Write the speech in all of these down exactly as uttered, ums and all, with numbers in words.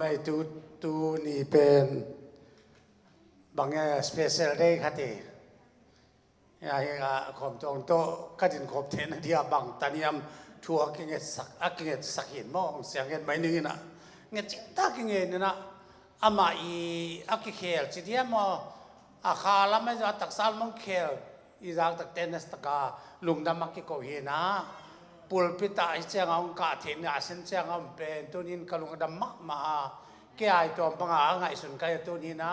Mai tu, tu ni pen bang e special day khat hi. Ya hi a khom tong to ka din khop te na dia bang taniam thu a kinget sak, a kinget sak hin mo, siang nget mai ning ina. Nget cik ta kinget ina. Ama i a kikhel ci dia mo. A kha lam a zo a taksal mong khel. I zak tak tenes taka lungdam a kiko hi na. Pulpit ah hi ciang a hong kah theih na a sin ciang a om pen tunin ka lungdam mahmah a. Ke ai tuam panga a ngaihsun kai a tuni na.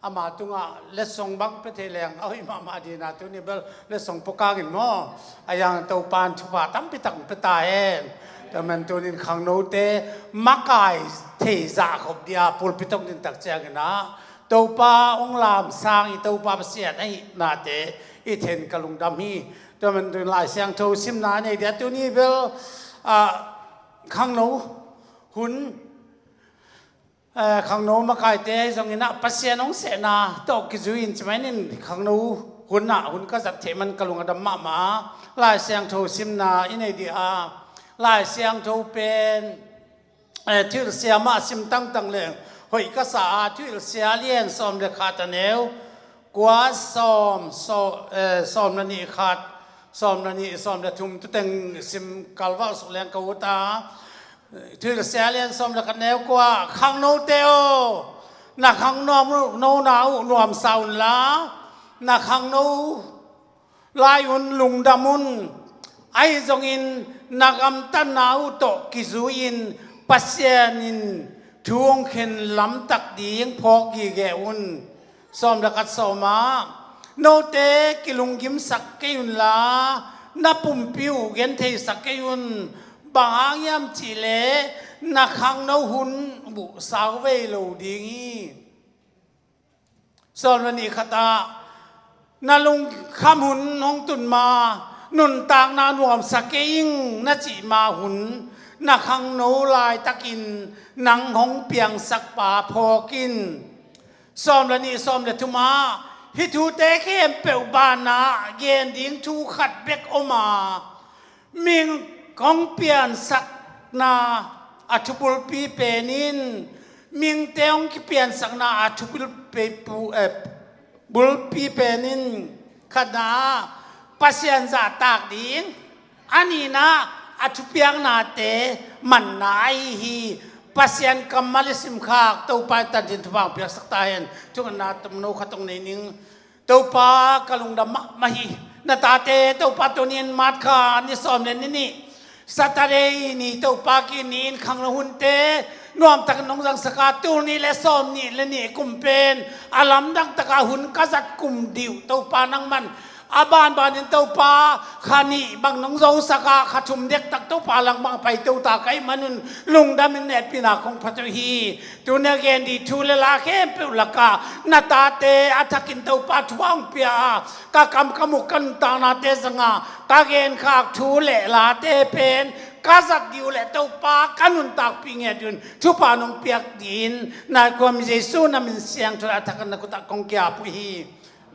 Ama tunga letsong bang pe thei leng a hoih mahmah dina tuni bel letsong pokangin maw. A yang Topan thupha tampi tak pe ta hen. Tamen tunin khangnote makai thei zah khop dia pulpit hong din tak ciangin a. Topa hong lam sang i Topa Pasian ahi nate i then ka lungdam hi. Tua man tun Lai Siangtho simna nei dia tuni bel, ah, khangno hun, eh, khangno makaite zong ina Pasian hong sehna tawh kizui in cimainin khangno hun ah hun ka zat theh man ka lungdam mahmah. Lai Siangtho simna i nei dia Lai Siangtho pen eh, thuhilhsia mah sim tangtang leng hoih ka sa a, thuhilhsia lian sawm le khat a neu kua, sawm, sawm, eh, sawm le nih khat, sawm le nih, sawm le thum tuteng sim kalvalh suk leng ka ut a. Thuhilhsia lian sawm le khat neu kua, khangnote aw, na khangno nona uh nuamsa unla, na khangno lai un lungdam un. Ahi zongin na gamtatna uh tawh kizui-in Pasian in thu hong khen lamtak ding phawk gige un. Sawm le khat sawm ah, note kilunggimsak kei unla, na pumpi uh gentheisak kei un. Bang hang hiam cihleh na khangno hun uh sauvei lo ding hi. Sawm le nih khat ah, na lungkham hun hong tun ma, nuntakna nuamsa kei ing na cih ma hun, na khangno laitakin nang hong piangsak pa phawk in. Sawm le nih, sawm le thum ah, hih thute khempeuh banah gen ding thu khat bek om a, ming hong piansakna a thubulpi pen in, mingte hong kipiansakna a thubulpi pu-, eh, bulpi pen in khatna ah Pasian zahtak ding, a nihna a thupiaknate manna ahi hi. Pasian kammal i simkhak Topa in tantin thupha hong piaksak ta hen. Thungetna tomno khat hong nei ning. Topa ka lungdam mahmah hi. Na tate Topa tunin March kha ni sawm le ni nih Saturday ni Topa ki ni in khangno hunte nuamtak nong zangsak a, tul nih le sawm nih le nih kum pen a lamdang taka hun ka zat kum dih uh Topa nangman a banbanin Topa kha nih bang nong zosak a, kha thum dektak Topa langmang a paito ta ka hih manun lungdamin nehpihna kong phat uh hi. Tuni a gen dih thu le la khempeuh lakah na tate a thakin Topa thupha hong pia a, ka kam ka muk ka nuntaknate zanga ka genkhak thu le late pen ka zat dih uh leh Topa ka nuntakpih ngiat dih un thupha nong piak dih in, na khuami Jesu na min siangtho a thakin na khutah kong kiap uh hi.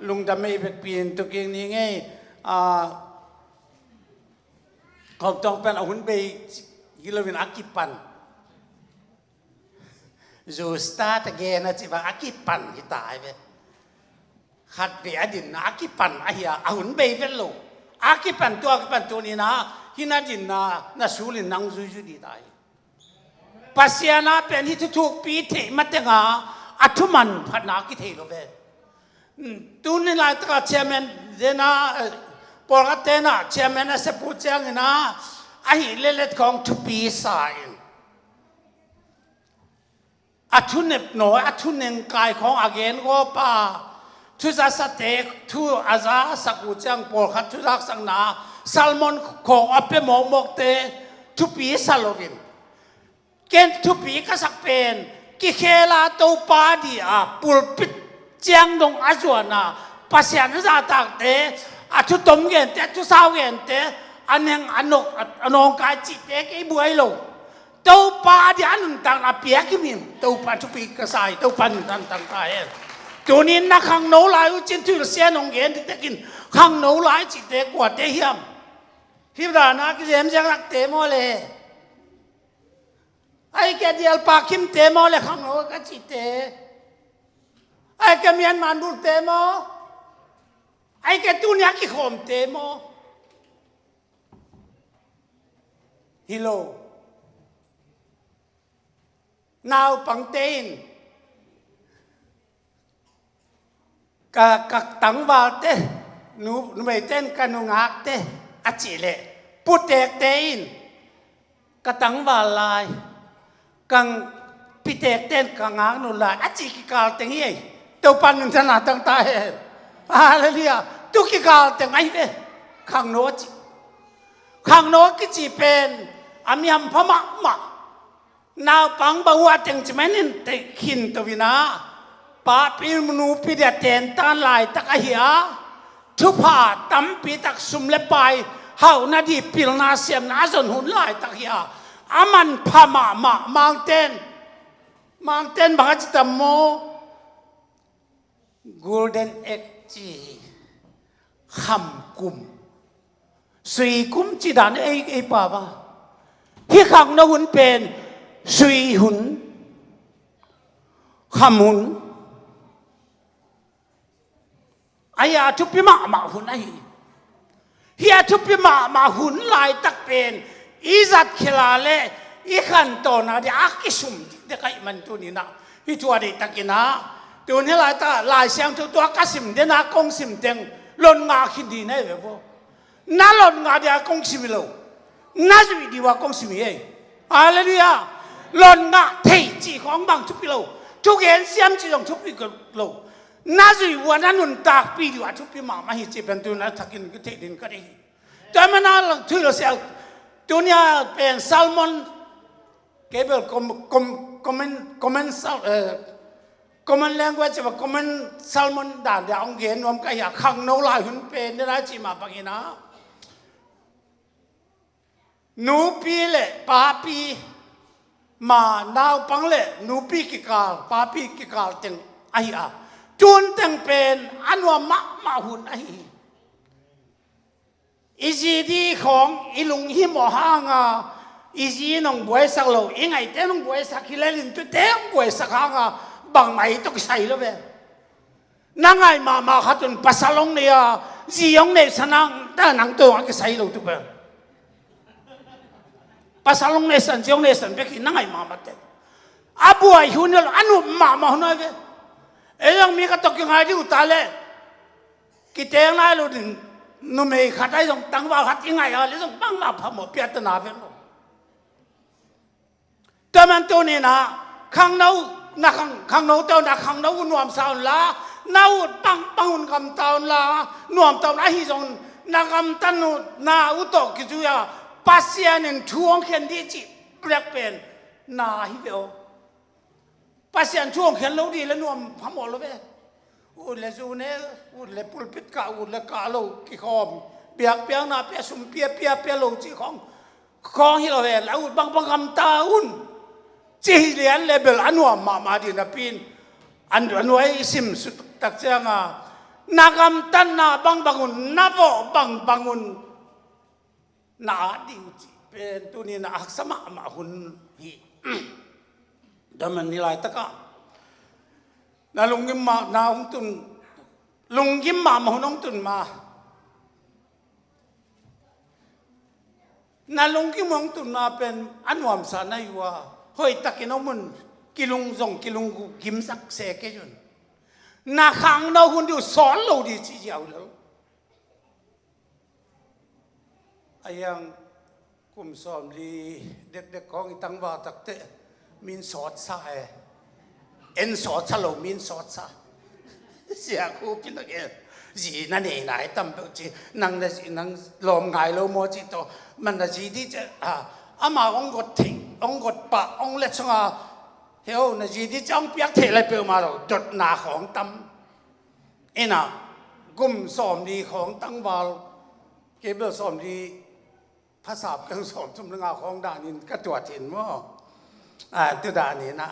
Lungdam ei bekpi in tuking ni ngei. Ah, khawmtawng pen a hun bei hi loin a kipan. Zu start again a ci bang a kipan hi ta ai ve. Khat ve a dinna a kipan ahi a, a hun bei vet lo. A kipan tua, a kipan tua ni na, hi na dinna, na sulin nang zuizui di ta ai. Pasian a pen hi thuthukpi theih matenga, a thuman phatna a kithei lo ve. Tuni laitaka chairman dena, eh, pawlkhat tena chairman a sepu ciangin a, ahi lelet khawng thupi sa in. A thunep nawi, a thuneng kai khawng a gen gawpa, thuzasate, thu a zasak uh ciang pawlkhat thuzaksakna, sermon khawng a pe mawkmawkte, thupi sa loin. Ken thupi ka sak pen, kikhela Topa di a pulpit ciang dong a zuana, Pasian a zahtakte, a thutom gente, a thusau gente, a neng a nok, a, a nawngkai cihte kei buai lo. Topa di a nuntakna piak himhim, Topa thupi ka sa hi, Topa nuntakna tang ta hen. Tunin na khangno lai uh cin thuhilhsia nong gen diktakin, khangno lai cihte kuate hiam? Hih dana kizemziak lakte maw le? Ai ke dial pa khimte maw le khangno ka cihte. Ai ke mian mandulte maw. Ai ke tunia kikhawmte maw. Hi lo. Naupangte in ka, ka tangvalte, nu, numeite in ka nungakte a cih leh, putekte in ka tangval lai, ka pitekte in ka ngaknu lai a cih kikal teng hi ei. Topa nuntakna tang ta hen. Halleluiah. Tu kikal teng ahi ve. Khangno a cih. Khangno a kici pen a mi hampha mahmah. Naupang bawa teng ci manin te khin to vina. Papi nupi dia tentan laitak ahi a. Thupha tampi tak sum le pai hauhna di pilna siamna a zon hun laitak hi a. A manpha mahmah Mangten. Mangten bang a ci tam maw. Golden Age ci hi. Khamkum. Suikum ci dan ei, ei pau a. Hi khangno hun pen sui hun. Kham hun. Ahi a thupi mahmah hun ahi. Hi a thupi mahmah hun laitak pen i zat khel a le i khantawn a dia a kisum dikdek ahih man tuni-in ah. Hi thu a deihtakin ah. Tun hi laitak Lai Siangtho tua ka sim den a kong sim teng lon ngah khin ding na hi ve vo. Na lon ngah dia kong sim hi lo. Na zuih ding ua kong sim hi ei. Halleluiah. Lon ngah thei cih khawng bang thupi lo. Thugen siam cih zong thupi lo. Na zuih ua na nuntakpih ding ua thupi mahmah hi cih pen tun a thakin ka theih ding ka deih hi. Tua mana lang thui lo sia. Tunia pen sermon Kei bel com-, com-, comment, comment sal-, eh, common language, common sermon dan dia hong gen nuam ka hi a, khangno lai hun pen dena cih mah bangin ah. Nupi le papi, ma naupang le nupi kikal, papi kikal teng ahi a. Tun teng pen a nuam mahmah hun ahi hi. I zi di khawng i lunghimawh hanga, i zi in hong buaisak lo, i ngaihte in hong buaisak, hi lel in tute hong buaisak hanga, bangmah i tawh kisai lo ve. Na ngaih mahmah khat un pasal hong nei a, zi hong neihsa nang, ta nang tawh a kisai lo tuk ve. Pasal hong neihsan, zi hong neihsan bek hi na ngaih mahmah te. A buai hun hi lo, a nuam mahmah hun ahi ve. Ei zong mi ka tawh kingai ding uh ta leh. Kiteng nai lo ding, numei khat ahi zong tangval khat i ngaih a leh zong bangmah phamawh piattana ven lo. Tua man tuni-in ah, khangno, na khang, khangno tawh na khangno uh nuamsa un la, na ut bangbang un gamta un la, nuamta un ahi zong na gamtan uh, na ut tawh kizui a, Pasian in thu hong khen ding cih bek pen na hi ve aw. Pasian thu hong khen lo ding le nuam phamawh lo ve. Ut le zu ne, ut le pulpit kah, ut le kah lo kikhawm. Biakpiakna pia, sum pia, pia, pia lo cih khawng, khawng hi lo ve. La ut bangbang gamta un. Cih hi lian le bel a nuam mahmah ding napi-in. An, a nuai i sim suk tak cianga. Na gamtatna bangbang un, na vawh bangbang un. Na at ding uh cih pen tuni-in a haksa mahmah hun hi. Tua man hi laitakah na lunggim mah na hong tun, lunggim mahmah hun hong tun ma. Na lunggim hong tun ma pen a nuamsa na hi uh a, hoihtakin om un, kilung zong kilunggimsak se kei un. Na khangno hun ding uh sawt lo ding cih ziau lo. A hiang kum sawmli dekdek khawng i tangval takteh min sawtsa e. En sawtsa lo, min sawtsa. Sia khu pin a gen. Zi na nei nai tam peuh ci, nang na zi, nang lawm ngai lo maw ci tawh. Man na zi ding ci, a, ama hong got thei, hong got pah, hong let song a. Heo, na zi ding ci hong piak thei lai peuhmah lo, dotna khawng tam. Ina, kum sawmli khawng tangval, kei bel sawmli, phasap keng sawmthum le nga khawng danin ka tuat in maw. A, tu danin a.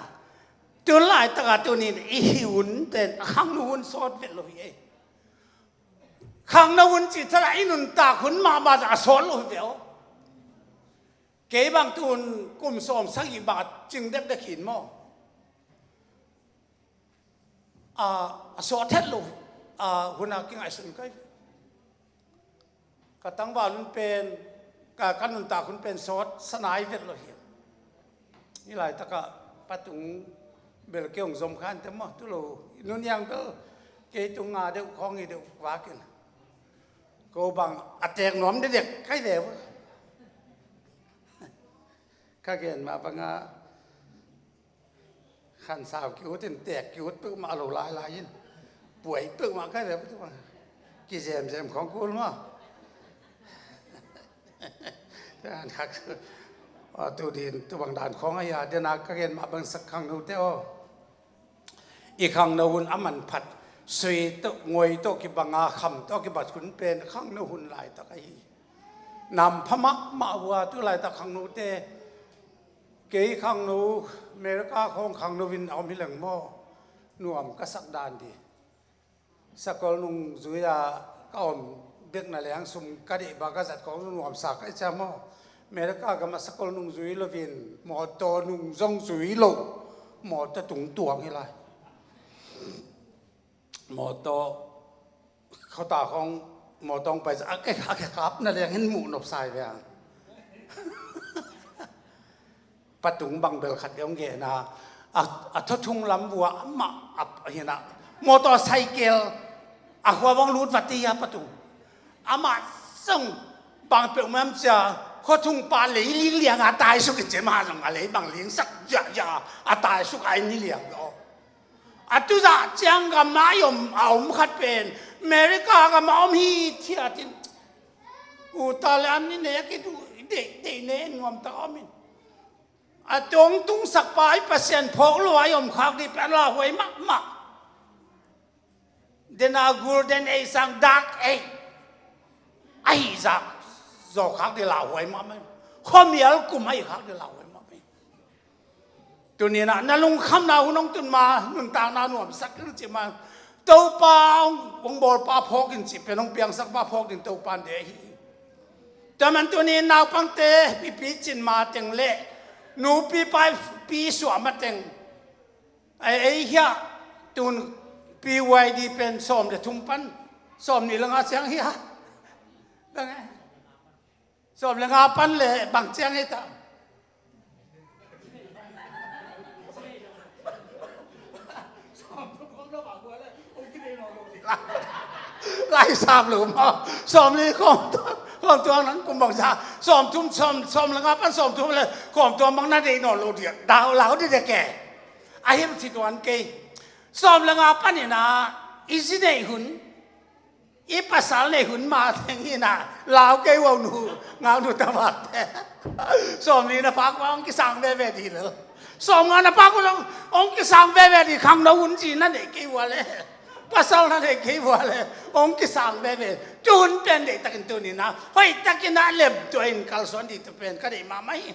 Tu laitaka tunin i hi un pen, a khangno un sawt vet lo hi ei. Khangno un cih thala i nuntak hun mahmah a sawt lo hi ve aw. Kei bang tun kum sawm sagih bang a cing dekdek hi in maw. A, a sawt het lo, a, hun a kingaihsun kai. Ka tangval hun pen, ka, ka nuntak hun pen sawt sa nai vet lo hi. Hih laitakah Pa Tung bel kei hong zom kha inteh maw, tu lo, Nu Niang bel kei tung nga deuh khawng hi deuh vakin. Ko bang a teek nuam dekdek kai ve uh. Ka gen mah bangah khansau ki-ut in, teek ki-ut peuhmah lo lailai in, puai peuhmah kai ve uh. Kizemzem khawng kul maw. Tua dan khak, aw, tu din, tu bang dan khawng ahi a, dena ka gen mah bang sak khangnote aw. I khangno hun a manphat, sui tawh, ngoi tawh kibanga, kham tawh kibat hun pen khangno hun laitak ahi. Nam pha mahmah uh a, tu laitak khangnote, kei khangno, America khawng khangno in a om hi leng maw, nuam ka sak dan di. Sakol nungzui a ka om bek na leng sum ka deih bang ka zat khawng nuamsa ka hi cia maw. America gam ah sakol nungzui loin mawtaw nung zong zui lo, mawtaw tung tuang hi lai. Mawtaw khuata khawng, mawtaw hong pai a ke, a ke kap na leng in muh nopsa hi ve ang. Pa Tung bang bel khat kei hong gen a, a, a thaw thung lam vua amah a, a hi na, motorcycle a khua bang lut vat hi a Pa Tung. Amah zong bang peuh mah cia, khua thung pa lei ling liang a tai suk in ci, amah zong a lei bang ling sak ziahziah a tai suk a inn hi liang aw. A tuzah ciang gam a i om, a om khat pen America gam a om hi thiat in. U ta le an ni ne a kitu deih, deih ne nuam tak a om in. A tong tungsak pa i Pasian phawk lo a i om khak dih pen lauhuai mahmah. Dena golden age sang dark age ahi zah zawh khak dih lauhuai mahmah. Khuamial kum ahi khak dih lauhuai mahmah. Tuni-in ah na lungkhamna hun hong tun ma, nuntakna nuamsak in cih ma, Topa hong, hong bawlpa phawk in cih pen, hong piangsakpa phawk ding Topa in deih ahi. Tua man tuni-in naupangte pipi cin mateng le nupi paipi suah mateng, ei, ei hiah tun P Y D pen sawm le thum pan sawm nih le nga ciang hiah. Bang e? Sawm le nga pan le bang ciang hi ta? Lai sam lo maw? Sawm li khawm tuang, khawm tuang nang kum bang sa. Sawm thum, sawm, sawm le nga pan sawm thum le khawm tuang bang na deih nawn lo dia. Dau lau dia dia ke. A him ci tuan kei. Sawm le nga pan ina i zi neih hun, i pasal neih hun mateng hi na, lau kei uh a, nu, ngau nu tavate. Sawm li na phak uh hong kisang veve di lo. Sawm nga na phak uh hong, hong kisang veve di, khangno hun ci na neih kei uh a le, pasal na neih kei uh a le, hong kisang veve. Tu hun pen deihtakin tuni-in ah hoihtakin ah lemtuah in kalsuan dih tu pen ka deih mahmah hi.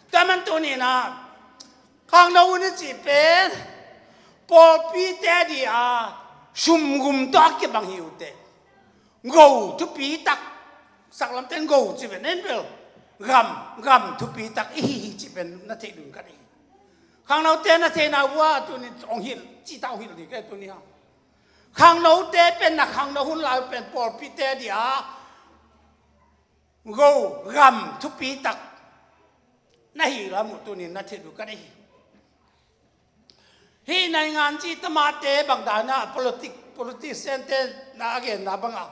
Tua man tuni-in ah khangno hun i cih pen pawlpite dih a sumgum tawh a kibang hi uh teh. Go thupi tak, saklamte in go ci ven en bel, gam, gam thupi tak i hi hi cih pen na theih dun ka hi. Khangnote na theihna uh a tuni hong hilh cih tak hong hilh dih ka hi tuni-a. Khangnote pen na khangno hun lai pen pawlpite dih a go, gam thupi tak na hi lam uh tuni-in na theih dun ka hi. Hih naingan cih tamate bang dan a politic, politician te na a genna bang a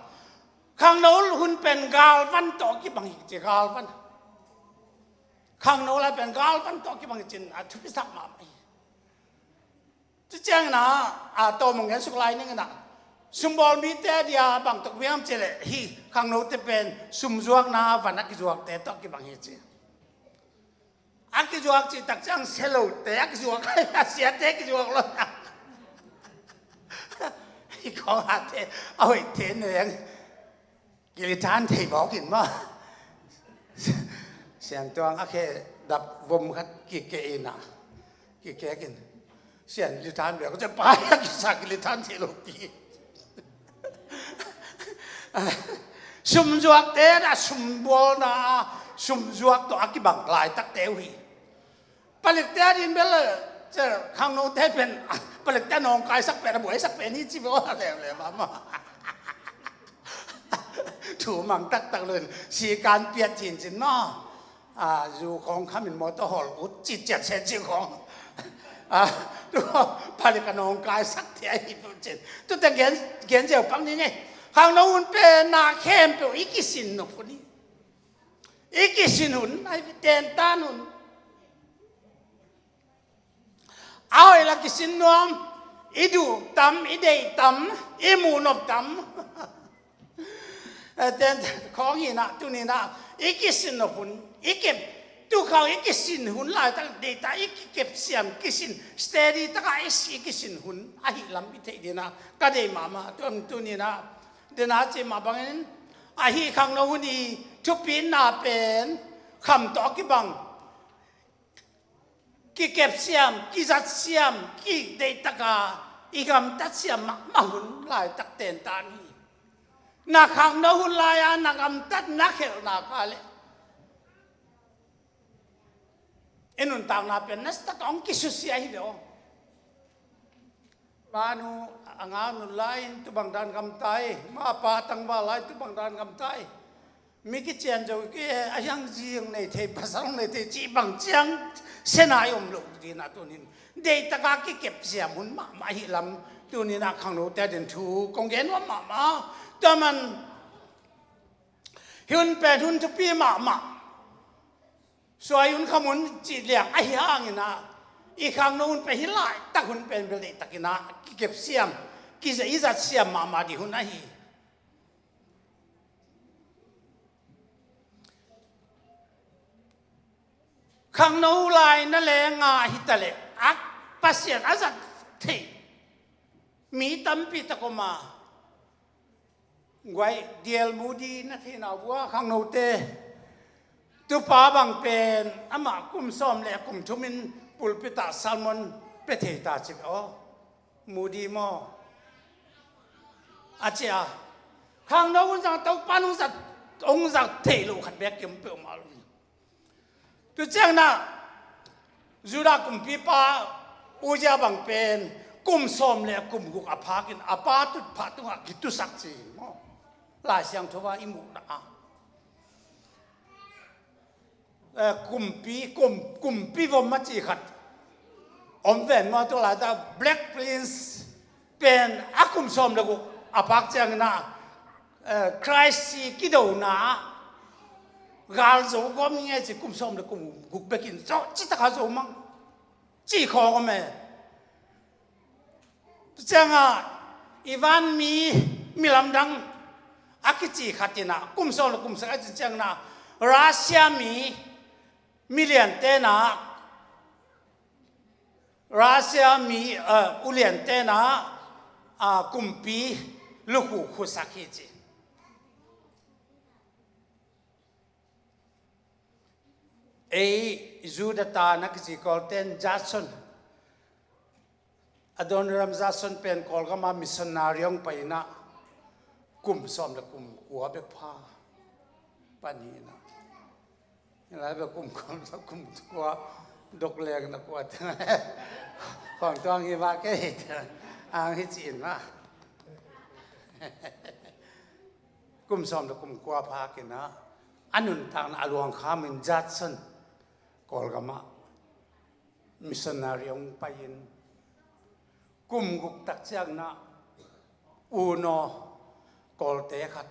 khangno hun pen galvan tawh kibang hi ci, galvan. Khangno lai pen galvan tawh kibang hi cin a thupisak mahmah hi. Cuciangin ah, a tawm hong gen suk lai ning in ah, sumbawl mite dih a bang tawh kibang hiam cih leh hih khangnote pen sumzuakna van a kizuakte tawh kibang hi ci. A kizuak cih tak ciang sia lote a kizuak, a siate kizuak lo. Hih khawng ate a hoihte na leng kilithan thei bawk in maw. Siantuang a khe dap vom khat kikeh in ah, kikek in. Sian lithan bek ciang pai a kisa kilithan thei lopi. Sumzuakte na sumbawlna, sumzuak tawh a kibang laitakte uh hi. Palikte a din bel, khangnote pen, palikte a nawngkaisak pen, a buaisak pen hi ci bawh a leuleu mahmah. Thu mang taktak lo in sikan piat cincin maw. Zu khawng khamin mawtaw hawl ut citciat se ci khawng. Palik a nawngkaisak te ahi peuh cin. Tute gen, gen ziau pak ni ngei. Khangno hun pen na khempeuh i kisin nop hun hi. I kisin hun, ai tentan hun. A hoih la kisin nuam, i duh tam, i deih tam, i muhnop tam. Tentan khawng hinah, tuninah, i kisin nop hun, i kep, tukhau i kisin hun laitak, deihtak i kikep siam, kisin, steady takah i si kisin hun, ahi lam i theih dinah, ka deih mahmah, tuam tuninah, dena ci mah bangin, ahi khangno hun i thupina pen, kham tawh a kibang, kikep siam, kizat siam, kideih taka, i gamtat siam mahmah hun laitak tentan hi. Na khangno hun lai-a, na gamtat, na khelhna ka leh. I nuntakna pen, na sitaka hong kisusia hi ve aw. Manu a ngau nun lai-in tubang dan gamtai, mapa tangval lai tubang dan gamtai. Mi kician zo ki a hiang zing nei thei, pasal nei thei, cih bang ciang sena i om lo dina tunin. Deih taka kikep siam hun mahmah hi lam tunin a khangnote din thu kong gen nuam mahmah. Tua man hi hun pen hun thupi mahmah. Suai hun kham hun cih liang ahi hangin ah, i khangno hun pen hi laitak hun pen bel deihtakin ah, kikep siam, kiza-, i zat siam mahmah dih hun ahi. Khangno lai na lenga hi ta leh, a Pasian a zat theih mi tampi tak om a, Guai, D L Moody na theihna uh a khangnote. Tupa bang pen amah kum sawm le kum thumin pulpit ah sermon pia thei ta ci ve aw. Moody maw? A ci a. Khangno hun zang Topa nung zat, hong zat theih loh khat bek kim peuhmah lo hi. Tu ciangin ah Judah kumpipa Uzziah bang pen kum sawm le kum guk a phakin a pa tutphah tungah kitusak ci maw? Lai Siangtho ah i muhna ah, eh, kumpi, kum, kumpi vom a ci khat om ven maw? Tu laitak Black Prince pen a kum sawm le guk a phak ciangin ah, eh, Christ si kidona ah gal zo gawm hi ngei ci, kum sawm le kum guk bekin zo, citak a zo mang ci khawng om e. Tu ciangah i van mi, mi lamdang a kici khat in ah kum sawm le kum sagih a cin ciangin ah Russia mi, mi lianten ah Russia mi, eh, ulian tenah, ah, kumpi lukhu khusak hi ci. Ei Judah ta na kici Kawl ten Judson, Adoniram Judson pen Kawlgama missionary hong pai inah kum sawm le kum kua bek pha pan hi inah. Lai bek kum, kum, kum kua dok leng na kua te. Khuang tuang hi mah kei te. Ang hi ci-in mah. Kum sawm le kum kua pha kina. A nuntakna a luang khamin Judson Kawlgamah missionary hong pai-in kum guk tak ciangin ah uno Kawlte khat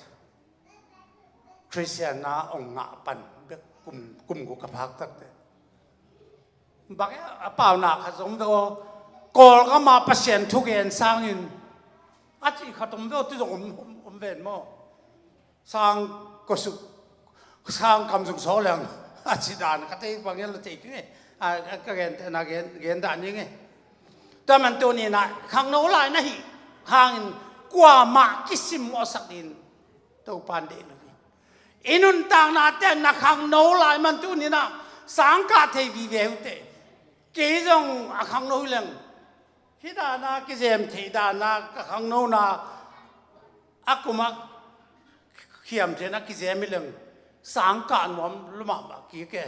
Khristian na hong ngah pan bek kum, kum guk a phak tak teh. Bang a pauna khat zong ve aw, Kawlgama Pasian thugen sangin a cih khat om ve aw, tu zong om, om, om ven maw? Sang kosuk, sang kam zung saw leng a ci dan ka tei bang hian la tei kei nge. A, a, ka gen, na gen, gen dan hi nge. Tua man tuni na khangno lai na hi hangin kuamah kisim mawhsak din Topan deih lo hi. I nuntakna te na khangno lai man tuni na sang kah thei vive uh teh. Kei zong a khangno hi leng. Hih dana kizem theih dana ka khangnona a kuma khiam theihna kizem hi leng. Sangkah nuam lua mahmah kik e.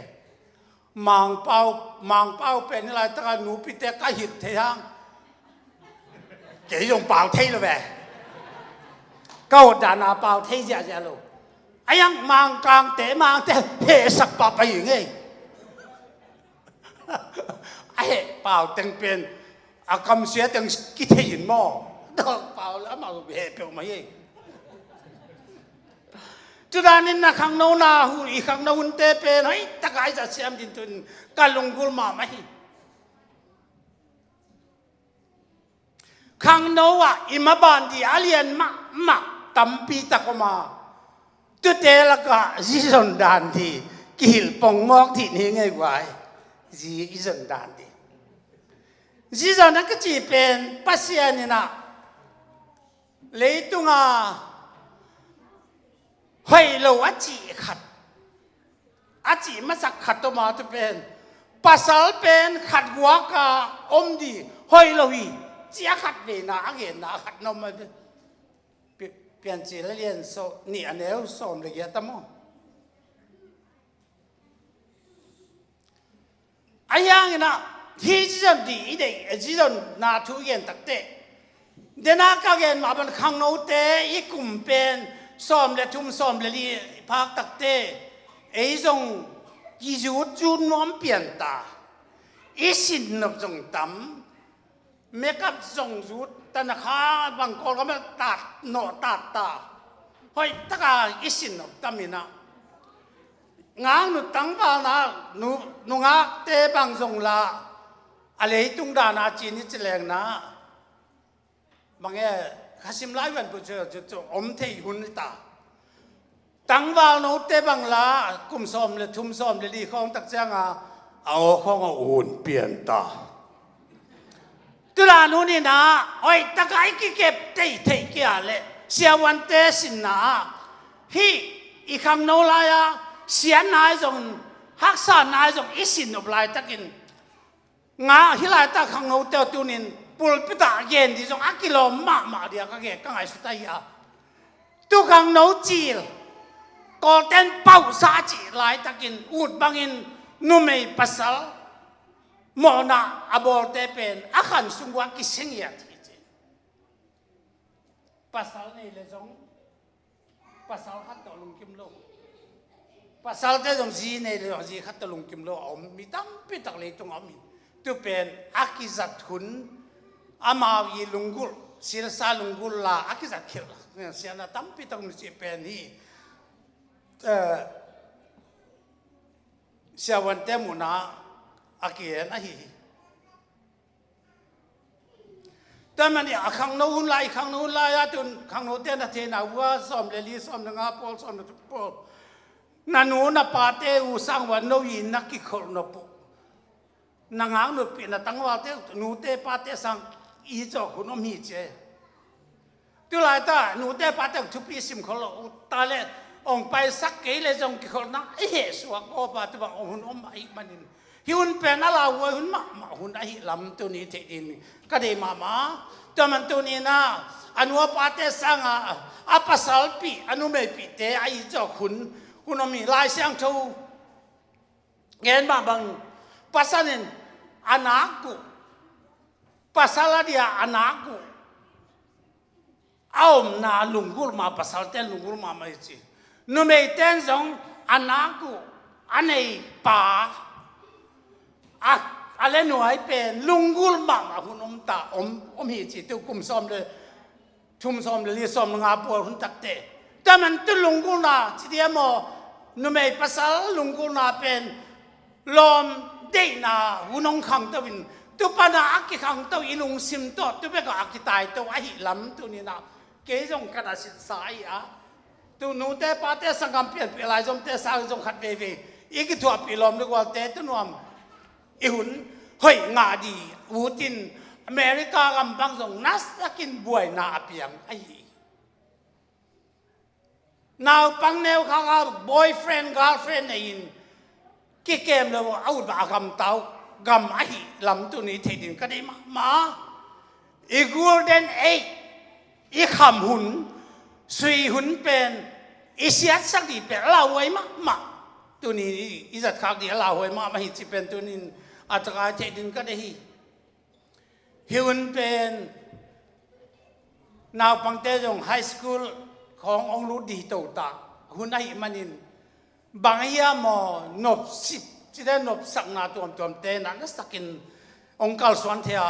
Mangpau, Mangpau pen i laitaka nupite ka hit thei hang. Kei zong pau thei lo ve. Ka hot dana pau thei ziahziah lo. A iang Mangkangte, Mangte hehsak pahpah hi ngei. A heh pau teng pen a kamsia teng kithei in maw? Dawk pau le amau heh peuhmah hi. Tudanin na khangno na hun, i khangno hunte pen hoih taka i zat siam ding tun ka lunggulh mahmah hi. Khangno ah i maban ding a lian mahmah tampi tak om a, tute lakah zi zon dan ding kihilh pongmawk ding hi ngei guai. Zi i zon dan ding. Zi zon a kici pen Pasian in ah leitunga hoih lo a cih khat, a cih masak khat om a, tu pen pasal pen khat guaka om ding hoih lo hi, ci a khat veina a genna a khat na om a, Pi-, Piancil a lian sawm nih a neu sawm le giat a maw? Ahi hangin ah hih zi zon ding i deih, zi zonna thu i gen takteh, dena ka gen mah bang khangnote i kum pen sawm le thum, sawm le li phak takteh ei zong kizut zut nuam pian ta. I sin nop zong tam. Makeup zong zut ta, na kha bang Kawlgam ah tat, nawh tat ta. Hoih taka i sin nop tam in ah, ngaknu tangvalna, nu, nungakte bang zong la, a leitung dana cin i ci lengna, bang e, khasim lai van pu cu, cu, cu om thei hun hi ta. Tangvalnote bang la, kum sawm le thum, sawm le li khawng tak cianga a aw khawng a un pian ta. Tulainu ni na, hoih taka i kikep teitei kia le siavuante sinna ah, hih i khangno lai-a siatna i zong, haksa na i zong i sin nop laitakin, nga hih laitak khangnote uh tunin pulpit ah gen ding zong a kilawm mahmah ding a ka gen, ka ngaihsut ahi a. Tu khangno cil, Kawlten pauhsa a cih laitakin ut bangin numei pasal mawhna a bawlte pen a khan sung uh a kising hi a ci ci. Pasal nei le zong pasal khat tawh lungkim lo. Pasalte zong zi nei le zong zi khat tawh lungkim lo a om mi tampi tak leitung a om hi. Tu pen a kizat hun, amau i lunggulh, silsa lunggulh la a kizat khilh siatna tampi tak om hi ci pen hi. Eh, siavuante muhna a kigen ahi hi. Tua manin a khangno hun lai, khangno hun lai-a tun khangnote na theihna uh a sawm le li, sawm le nga pawl, sawm le thum pawl, na nu na pate uh sang uh a no in na kikholh nop uh, na ngaknupih na tangvalte uh, nute pate sang i zawk hun om hi ci e. Tulaitak nute pate hong thupi sim khol lo uh ta le, hong paisak kei le zong kikholhna i hehsuak gawpa tu bang hong hun om ahih manin, hih hun pen a lauhuai hun mahmah hun ahih lam tuni theih ding ka deih mahmah. Tua man tuni-in ah a nu a pate sangah a pasalpih, a numeipihte a it zawk hun, hun om hi. Lai Siangtho gen mah bang, pasal in a nak uh, pasal a dia a nak uh a omna lunggulh mah, pasalte'n lunggulh mahmah hi ci. Numeite'n zong a nak uh, a nei pa, a, a le nuai pen lunggulh mahmah hun om ta, om, om hi ci. Tu kum sawm le thum, sawm le li, sawm le nga pawl hun takte. Tua man tu lunggulhna ci diam aw, numei pasal lunggulhna pen lawm deihna hun hong khangto in, tu pana a kikhangto i lungsim tawh tu bekah a kitaito ahih lam tuni-in ah kei zong ka na sinsa ahi a. Tu nute pate sanggam pianpih lai zomte sang zong khat veivei i kithuahpih lawm le gualte tu nuam i hun hoih ngah ding utin America gam bang zong nasakin buaina a piang ahi hi. Naupang neu khak a boyfriend, girlfriend nei-in kikem lo a ut bang a gamta uh gam ahih lam tuni theih ding ka deih mahmah. I golden age, i kham hun, sui hun pen i siatsak dih pen a lauhuai mahmah. Tuni i zatkhak dih a lauhuai mahmah hi cih pen tunin a takai theih din ka deih hi. Hi un pen naupangte zong high school khawng hong lut dih tawh ta hun ahih manin bang hiam aw nopsip cite nopsakna tuamtuamte na nasakin hong kalsuan thei a,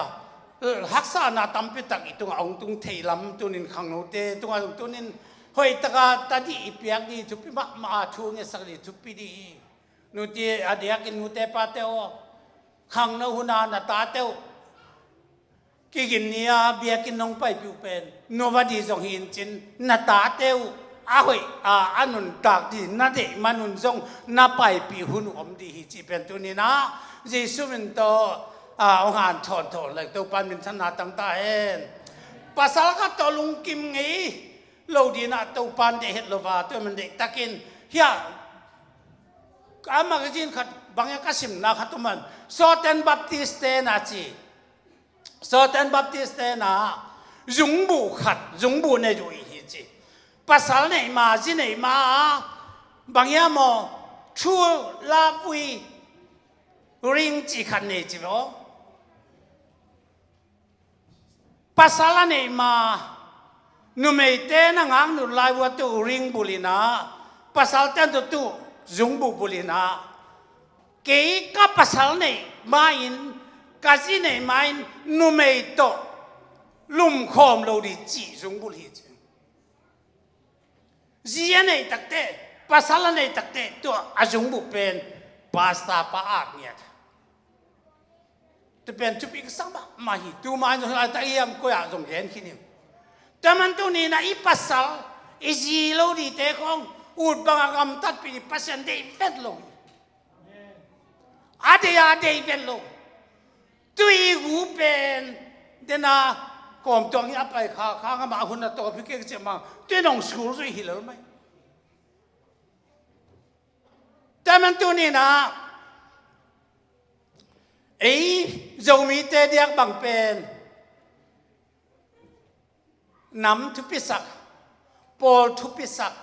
haksatna tampi tak i tungah hong tung thei lam tunin khangnote tungah zong tunin hoihtaka tadih i piak dih thupi mahmah a, thu ngetsak dih thupi dih hi. Nute a diakin nute pate aw, khangno huna na tate uh kigin ni-a biakinn nong paipih uh pen nova dih zong hi in cin na tate uh a hoih a, a nuntak dih na deih manun zong na paipih hun uh om dih hi cih pen tuninah Jesu min tawh a hong hanthawn thawn leng Topan minthanna tangta hen. Pasal khat tawh lungkim ngei lo dinah Topan deih het lo va, tua man deihtakin hiah a magazine khat bangin ka simna khat uman Southern Baptist te na ci. Southern Baptist te na zungbuh khat, zungbuh nei uh hi ci. Pasal neih ma, zi neih ma, bang hiam aw, true love we ring ci khat nei ci aw. Pasal a neih ma, numeite na ngaknut lai uh a tuh ring bulinah, pasal ten tuh tuh zungbuh bulinah, kei ka pasal neih ma-in, ka zi neih ma-in numei tawh lumkhawm lo dih cih zungbulh hi ci. Zi a neih takte, pasal a neih takte tua a zungbulh pen pastor pa at ngiat. Tua pen thupi ka sak mahmah hi. Tuma in zong hi laitak hiam koi ah zong gen khin hi. Tua man tuni na i pasal i zi lo dihte khong ut bangah gamtatpih dih Pasian deih vet lo hi. A deih a deih vet lo. Tui gu pen dena kawmtuang hi a pai kha kha ngama hun a tawp hi kei ka ciah ma tui nong sul zui hi lel mai. Tua man tuni na ei Zomite diak bang pen nam thupisak, pawl thupisak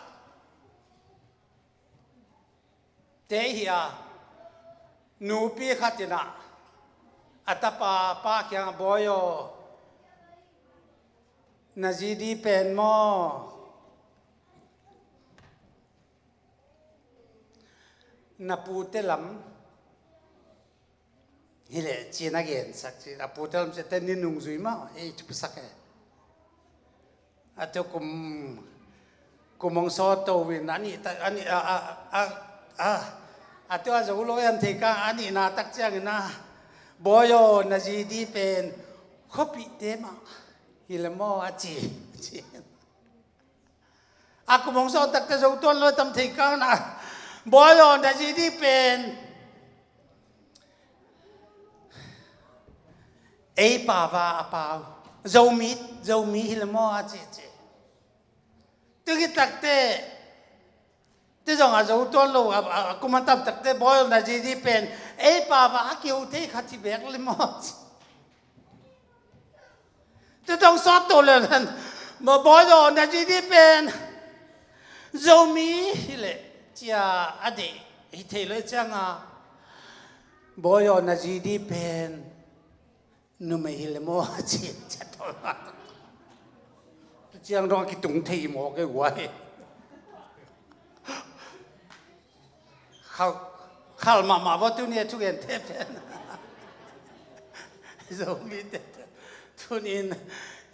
te hi a, nupi khat inah a tapa pa kiangah bawi aw, na zi di pen maw? Na pute lam hi leh ci-in a gensak ci, a pute lam ci te ni nungzui mah ei thupisak e. A tua kum kum hong sawt to in a nih tak a nih a a a a a tua zo lo em thei kang a nihna tak ciangin a bawi aw na zi di pen khuapihte mah hi le maw a ci ci. A kum hong sawt takte zo tuan lo tam thei kang na bawi aw na zi di pen ei pava a pau Zomi Zomi hi le maw a ci ci. Tuki takte tu zong a zo tuan lo a kum a tam takte bawi aw na zi di pen ei pava a kiu thei khat hi bek le maw a ci. Tutong sawt to le len bawi aw na zi di pen Zomi hi leh cia a deih hi thei lo cianga bawi aw na zi di pen numei hi le maw a ci cia to. Ciang dong a kitung thei maw kei uai. Khal, khal mahmah vua tuni a thugente pen Zomite tunin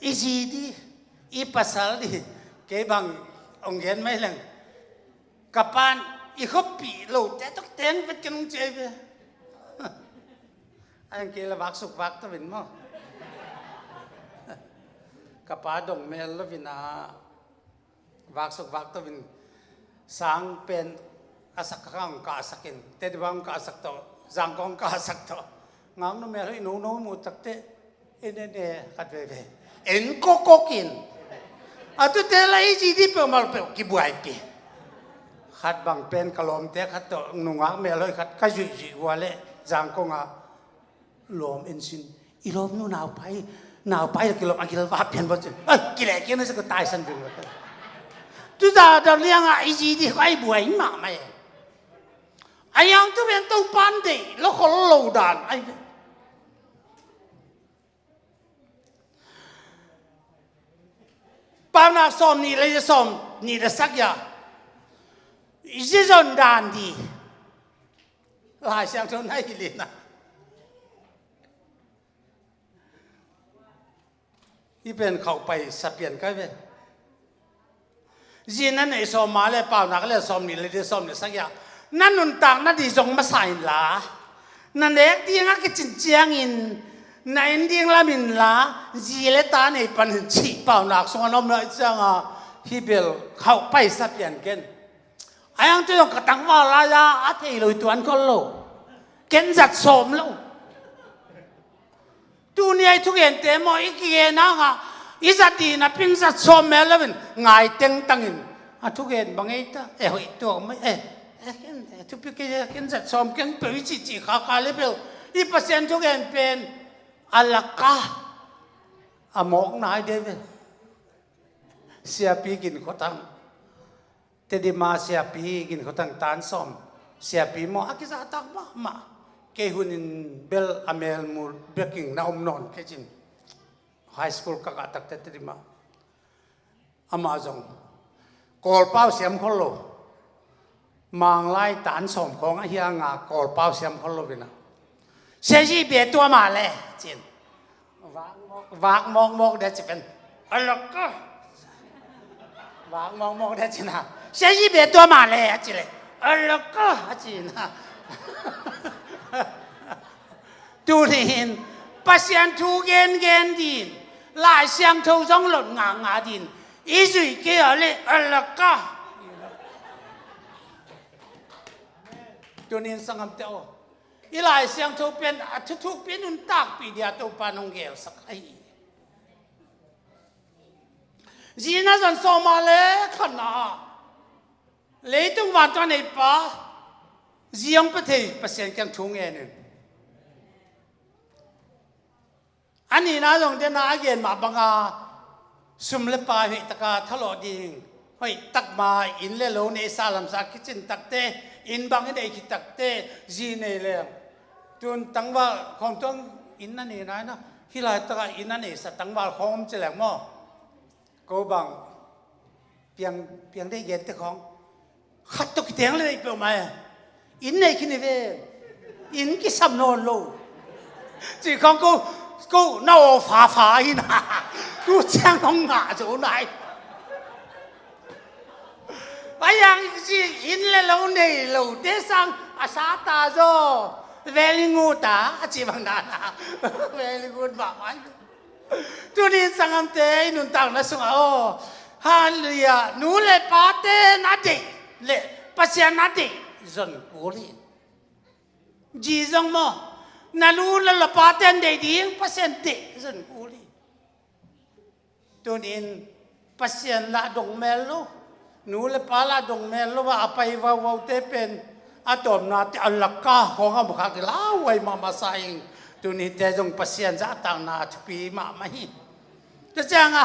i zi di i pasal di kei bang ong gen mai leng ka pan i khuapih lote tok teng vet ken ong ciai ve. A eng kei la vaksuk vak tawin maw? Ka pa dong mel lovin a vaksuk vak tawin sang pen a sak kha hong kahsakin tedi bang hong kahsak tawh zangkong hong kahsak tawh ngaknu mel hoih nono mu takte en en e khat veve en kokkokin a tute la i zi di peuhmah peuh kibuaipi khat bang pen ka lawmte khat tawh nungak mel hoih khat ka zuihzuih ua le zangkong ah lawm en sin i lawmnu naupai naupai la kilawm a gilva pian va cin ai kileh kian na sa ka taisan ving va Tuza dang liangah i zi di kha i buai mahmah e. A yang tu pen Topan deih lo khol lo dan ai ve. Paunak sawm nih le sawm nih le sagih a i zi zon dan di Lai Siangtho na hi lina. Hih pen khauh pai sa pian kai ve. Zi na neih sawm a le paunak le sawm nih le di sawm nih sagih a na nuntak na di zong masa inla, na nek ding a kicin ciangin na en ding lam inla, zi le ta nei panin cih paunak sungah na om lai cianga hih bel khauh pai sa pian ken. A yang tu zong ka tangval lai-a a thei lo i tuan khol lo. Ken zat sawm lo. Tuni a i thugente maw i kigen hangah i zat dih napin zat sawm mel loin ngai tengtangin a thugen bang ei ta e hoih tuak mai e. E ken e thupi kei e ken zat sawm keng peuh i cihcih khakha le peuh i Pasian thugen pen a laka a mawk nai de ve. Siapi Gin Khua Thang. Tedim a siapi Gin Khua Thang tan sawm siapi maw a kizahtak mahmah. Kei hunin bel a mel mu bekin na om nawn kei cin. High school ka kah takte Tedim a amah zong Kawlpau siam khol lo. Manglai tan sawm khawng a hianga Kawlpau siam khol lo vina. Siazi bia tua mah le cin. Vak mawkmawk dia ci pen a laka. Vak mawkmawk dia cina. Siazi bia tua mah le a ci le a laka a cina. Tunin Pasian thu gengen din Lai Siangtho zong lot ngakngak din i zuih kei a le a laka. Tunin sangam te aw. I Lai Siangtho pen a thuthuk pen un takpi dia Topa nong gelsak ahi. Zina zan sawma le khanna leitung vantung a neipa ziang pethei Pasian kiang thu ngenin. A nihna zong dena a gen mah banga sum le pai hoihtaka thalawh ding hoihtak ma inn le lo neihsa lamsa kicin takte inn bang i neih khit takte zi nei leng tun tangval khawm tuang inn a nei naina hih laitaka inn a neihsa tangval khawm ci leng maw? Ko bang piang piang dei gente khawng khat tawh kiteng le neih peuhmah e. Inn nei khin hi ve. Inn kisam nawn lo. Ci khawng ko ko na aw fafa hi na. Tu ciang hong ngah zo nai. A yang ci inn le lo nei lo te sang a sa ta zo. Very good a a ci bang na na. Very good bang ai. Tunin sangamte i nuntakna sungah aw, halleluiah, nu le pate na deih le Pasian na deih zon kul hi. Zi zong maw, na nu le na pate na deih ding Pasian deih zon kul hi. Tunin Pasian lah dong mel lo, nu le pa lah dong mel lo a, a pai vauvaute pen a tawpnate a laka khawng a mukhak i lauhuai mahmah sa ing. Tunite zong Pasian zahtakna a thupi mahmah hi. Tua cianga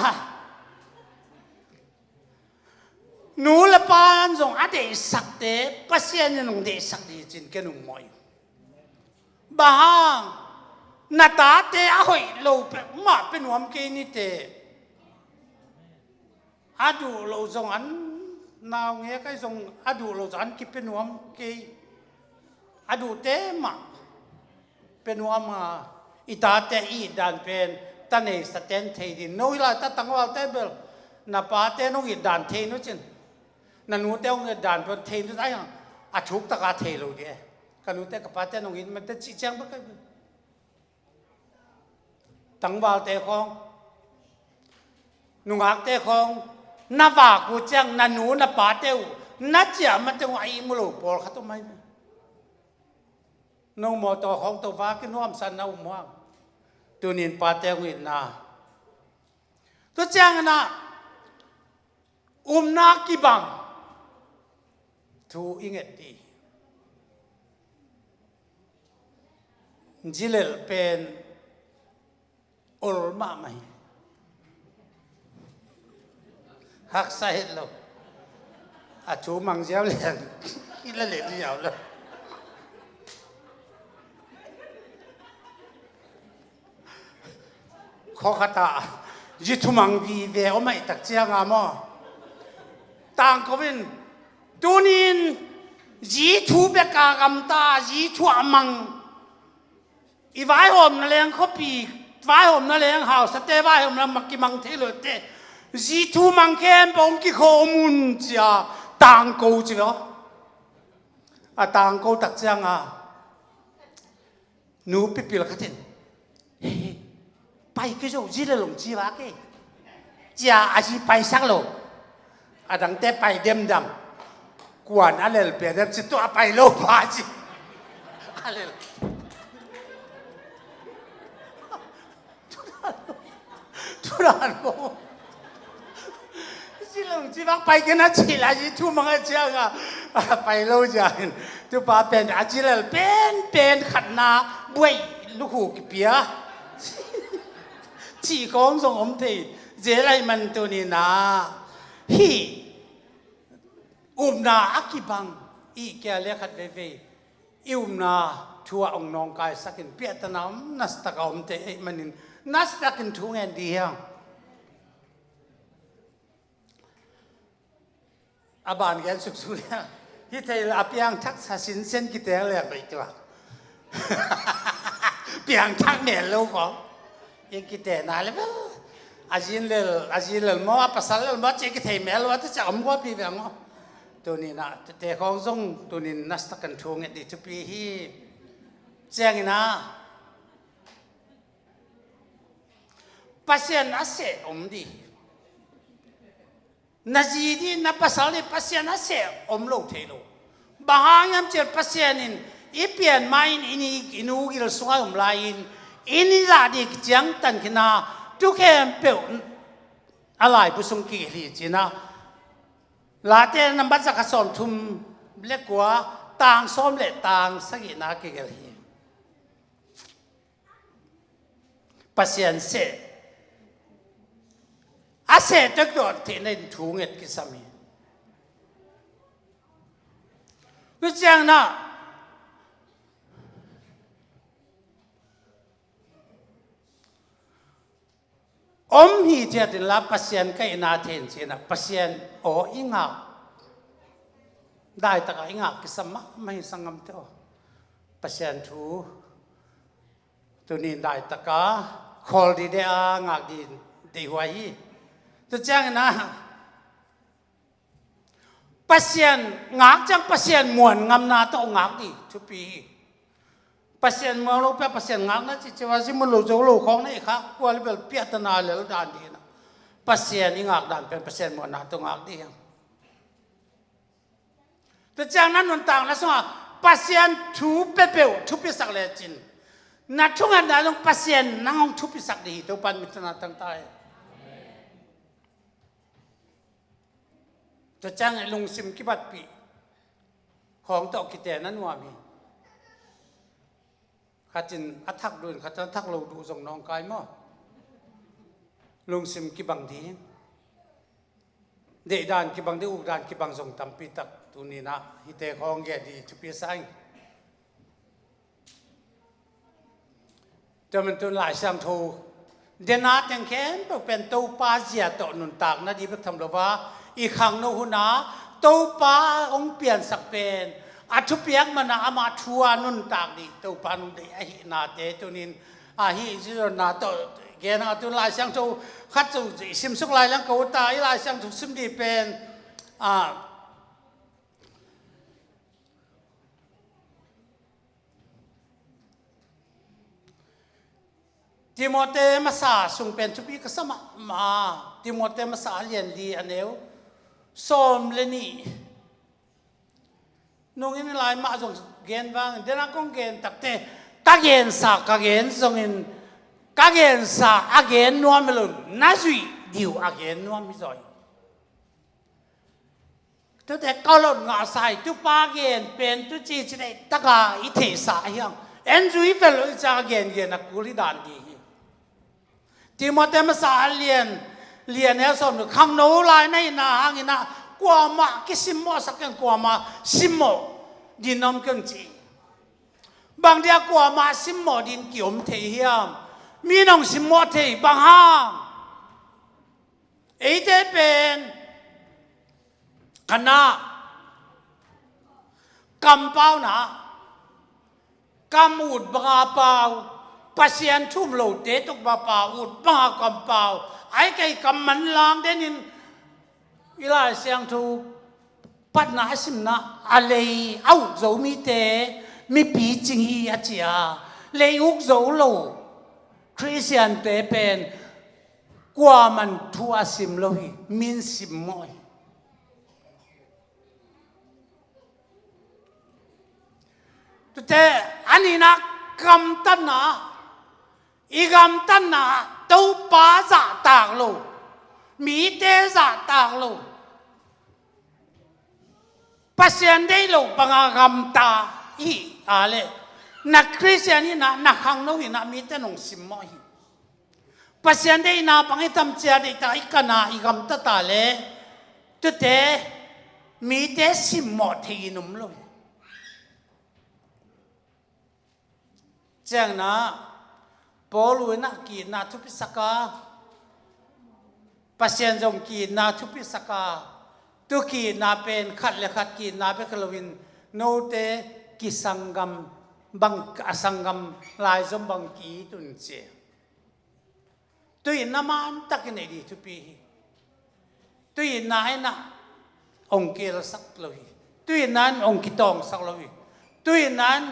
nu le pa in zong a deihsakte Pasian in hong deihsak ding cin ken hong mawh hi. Bang hang na tate a hoih lo peuhmah pia nuam kei nite. A duh lo zong an naungek ahi zong a duh lo zong an kipia nuam kei. A duhte mah pia nuam a i tate i it dan pen ta neisa ten thei din no hi lai ta tangvalte bel na pate nong it dan thei nu cin. Na nute hong it dan pen thei nu ahi hang a thuk taka thei lo dih e. Ka nute ka pate nong it mate cih ciang bek ahi bel. Tangvalte khawng nungakte khawng na vak uh ciang na nu na pate uh na ciah mate uh a ihmu lo pawlkhat om ahi. No mawtaw khawng tawh vak i nuamsa na um uh hang tunin pate uh itna. Tua ciangin ah umna kibang thu i nget dih. Zilelh pen ol mahmah hi. Haksa het lo. A thu mang ziau lian. I la leh ziau lo. Khua khatah zi thu mang vive om ahih tak cianga maw, tangko in, tunin zi thu beka gamta, zi thu a mang, i vaihawmna leng khuapi, vaihawmna leng hausate, vaihawmna mah kimang thei lote, zi thu mang khempeuh hong kikhawm un cia tangko ci lo. A tangko tak cianga nu pipil khat in, "He, he, pai kei zo, zi le long ci va kei," cia a zi paisak lo. A dangte pai demdam. Kuan a lel pia dem ci, tua a pai lo pa ci. A lel. Tudan ko. Zi long ci vak pai kei na ci la, zi thu mang a cianga a pai lo ciangin, tupa pen a ci lel penpen khatna buai lukhu kipia. Ci kong zong om thei. Zel ahih man tuninah hih upna a kibang i kia le khat veivei i upna thu ah hong nawngkaisakin piahtana om, nasataka om thei ahih manin nasatakin thu ngen dih hiang. A ban gen suksu liang. Hi thei la a piangthak sa sinsen kiteng leng bei tua. Piangthak mel lo ko. I kitena le bel. A zin lel, a zin lel maw, a pasal lel maw, ci kithei mel lo, a tu ca om gua pi veng maw. Tuninah, tute khawng zong tunin nasatakin thu nget dih thupi hi. Cianginah Pasian a seh om dih. Na zi dih, na pasal dih Pasian a seh om lo thei lo. Bang hang hiam cih leh Pasian in i pian ma-in i ni, i nu gil sungah i om lai-in i nizah dih kiciangtan khin a, tu khempeuh a laibu sung kigelh hi cinah. Late nambat zakhat sawmthum le kua, tang sawm le tang sagihna kigelh hi. Pasian seh, a seh tek tawh theihna in thu nget kisam hi. Tua ciangin ah om hi ciat inla Pasian kaihna thei in cinah Pasian aw i ngak, daitakah i ngak kisam mahmah hi sanggamte aw. Pasian thu tunin daitaka khawl dide a ngak dih deihhuai hi. Tua ciangin ah Pasian ngak ciang Pasian muan ngamna tawh ngak dih thupi hi. Pasian muang lo pia Pasian ngakna cihcia a zimun lo zo lo khawng na i khak kua le bel piahtana lel dan dih inah Pasian i ngak dan pen Pasian muanna tawh ngak dih hiang. Tua ciang na nuntakna sungah Pasian thu peuhpeuh thupisak lecin na thungetna zong Pasian nang hong thupisak dih hi. Topan minthanna tangta hi. Tua ciang lungsim kibatpih khawng tawh kiten a nuam hi. Khatin a thak duh in khatin a thak lo duh zong nawngkai maw? Lungsim kibang ding, deihdan kibang ding, ukdan kibang zong tampi tak tuninah hite khawng gen dih thupi sa ing. Tua man tun Lai Siangtho dena teng khempeuh pen Topa zia tawh nuntakna dih bek tham lo a, i khangno huna Topa hong piansak pen a thupiak mana ama thu a nuntak dih Topa nung deih ahihnate tunin ahi zizonna tawh gena tun Lai Siangtho khat cu i simsuk lai lang ko ta, i Lai Siangtho sim dih pen a Timote masa sung pen thupi ka sa mahmah. Timote masa a lian li a neu sawm le nih. Nungin lai mah zong gen vangin dena kong gen takte ka gensa ka gen zongin ka gensa a gen nuam hi lo, na zuih diu a gen nuam hi zaw hi. Tute ka lot ngahsa hi, tupa gen pen tu cici deih taka i theihsa ahiang. En zui vel lo i ciang a gengen a kul i dan dih hi. Timote masa a lian, lian he sawm nu khangno lai na hina hangina Kuamah kisimmawhsak keng, kuamah simmawh din om keng ci. Bang dia kuamah simmawh din kiom thei hiam? Mi nong simmawh thei bang hang? Eite pen kana kampauna, kam ut banga pau, Pasian thum lote tuk banga pau, ut banga kam pau, ai kei kam manlang denin i Lai Siangtho patna a simna a lei a uk zo mite mipi cing hi a cia. Lei uk zo lo Khristiante pen kuaman thu a sim lo hi, min simmawh hi. Tute, a nihna gamtatna, i gamtatna Topa zahtak lo, mite zahtak lo, Pasian deih lo banga gamta hi a leh na Khristian hihna, na khangno hihna mite nong simmawh hi. Pasian deihna bang i tamcia deihta i kana i gamtata leh tute mite simmawh thei in om lo hi. Ciangna Paul u inah ki-itna thupisaka, Pasian zong ki-itna thupisaka, tu ki-itna pen khat le khat ki-itna bek loin note kisanggam bang, a sanggam laizom bang ki-it un ci. Tu-in na mantakin ei dih thupi hi. Tu-in na inah ong kielsak lo hi. Tu-in na in ong kitawngsak lo hi. Tu-in na in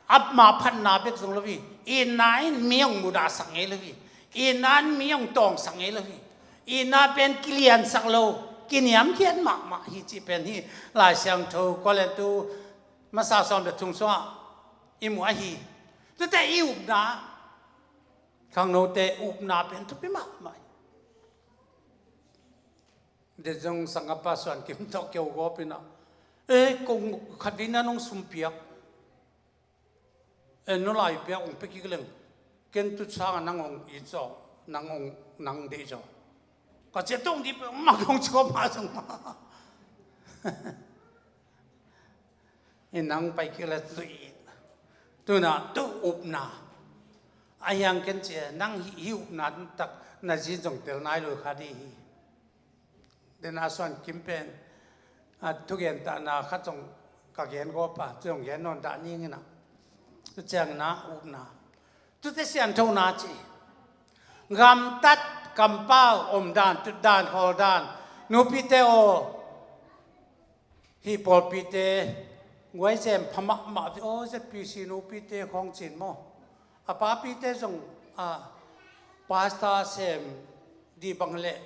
a ma phatna bek zong lo hi. Itna in mi ong mudahsak ngei lo hi. Itna in mi ong tawngsak ngei lo hi. Itna pen kiliansak lo, kiniamkhiat mahmah hi cih pen hi. Lai Siangtho Korintu masa sawm le thum sungah i mu ahi. Tute i upna, khangnote upna pen thupi mahmah hi. Dezong sangapa Suan Kim tawh keu gawp inah, e, kong khat vei na nong sumpiak, e, no lai piak ong pia kik leng, ken tu sanga nang ong it zaw, nang ong, nang deih zaw. Ka cia tong di pe ma kong ci gawp ma zong ma. I nang pai kik le tu it. Tuna tu upna. A hiang ken cia nang hi, hi upna tak na zi zong tel nai lo kha di hi. Dena Suan Kim pen, a, thugen tahna khat zong ka gen gawpa, tu zong gen nawn dah ning inah. Tu ciangina upna. Tute sianthona ci. Gamtat, kampau, omdan, tutdan, khawldan. Nupite aw, hih pawlpite guai zem pha mahmah ve aw, Z P C nupite khawng cin maw. A papite zong, a, pasta sem dih bang leh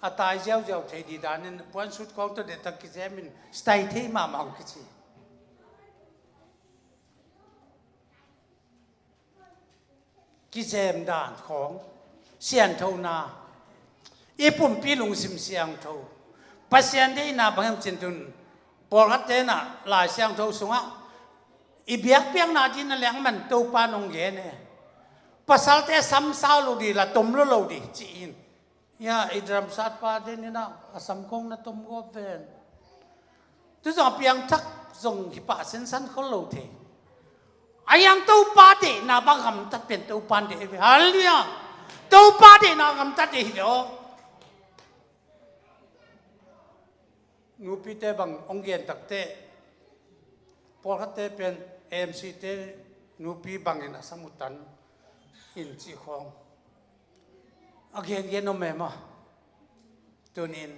a tai ziauziau thei dih danin puan sut khawng tawh dehtak kizemin sitai thei mahmah hong kici. Kizem dan khawng, sianthona, i pumpi lungsim siangtho, Pasian deihna bang hiam cin tun, pawlkhatte na Lai Siangtho sungah i biakpiakna dih na lengman Topa nong gen e. Pasalte sam sau lo dih, la tom lo lo dih ci-in. Ya, i dramsat pa den inah a sam khawng na tom gawp ven. Tu zong a piangthak zong hi pah sensan khol lo thei. A hiang Topa deihna bang gamtat pen Topa deih hi ve. Halleluiah. Topa deihna gamtat deih hi ve aw. Nupite bang hong gen takteh, pawlkhatte pen A M C te nupi bangin a sam uh tan in cih khawng a gengen om e maw. Tunin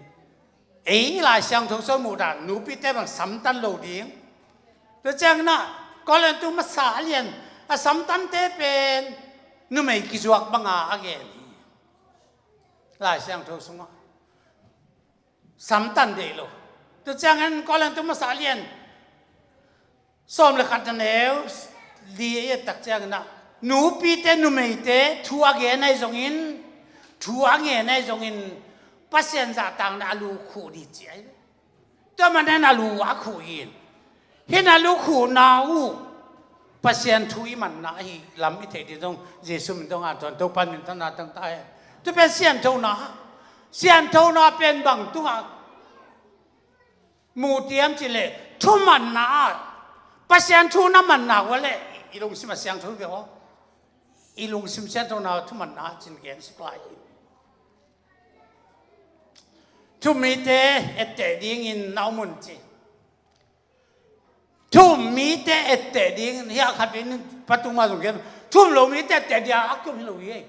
ei Lai Siangtho sung muhdan nupite bang samtan lo ding. Tua ciangin ah Korintu masa a lian a samtante pen numei kizuak banga a gen hi. Lai Siangtho sungah samtan deih lo. Tua ciangin Korintu masa a lian sawm le khat na neu li a i et tak ciangin ah nupite numeite thu a gen ahi zongin, thu a ngen ahi zongin Pasian zahtakna a lukhuh dih ci ahi. Tua manin a lu a khuh in, hih na lukhuhna uh Pasian thu i manna ahi lam i theih ding zong Jesuh min tawh ngan tuan, Topa min tawh na tangta hen. Tu pen sianthona, sianthona pen bang tungah Mu tiam cih leh thumanna ah Pasian thu na manna uh a leh i lungsim a siangtho hi ve aw. I lungsim siangthona thumanna ah cin gen suk lai hi. Thu-um mite etteh dingin na om un ci. Thu-um mite etteh dingin, hiah khat vei nin patung mah zong gen, thu-um lo mite etteh dia a kiom hi lo hi.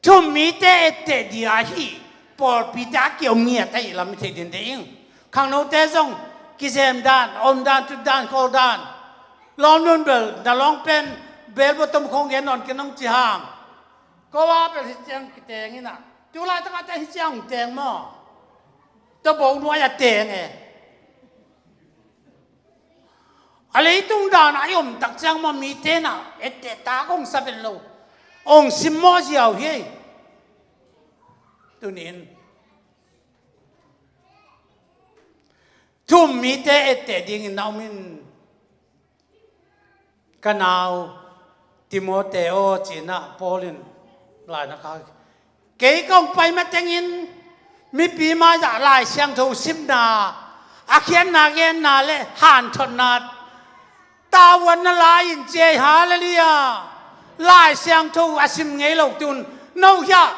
Thu-um mite etteh dia hi. Pawlpite a kiom ngiat ahi lam i thei ding ding. Khangnote zong kizem dan, om dan, tut dan, khawl dan. Lawm nun bel na lawng pen bel bawm khong gen nawn kei nong ci hang. Ko a bel hi ciang kiteng ina. Tu laitak a te hi ciang teng maw? Tua bo nuai a teng e. A leitung dan a i om tak ciang maw, mite na etteh tak hong sa vet lo. Hong simmawh ziau hi. Tunin thu-um mite etteh dingin na om in. Ka nau Timoteo, ci-in ah Paul in lai na kha. Kei kong pai matengin mipi mai-ah Lai Siangtho simna, a khiatna genna le hanthotna tavuanna lai-in ci ei. Hallelujah. Lai Siangtho a sim ngei lo tun no hiah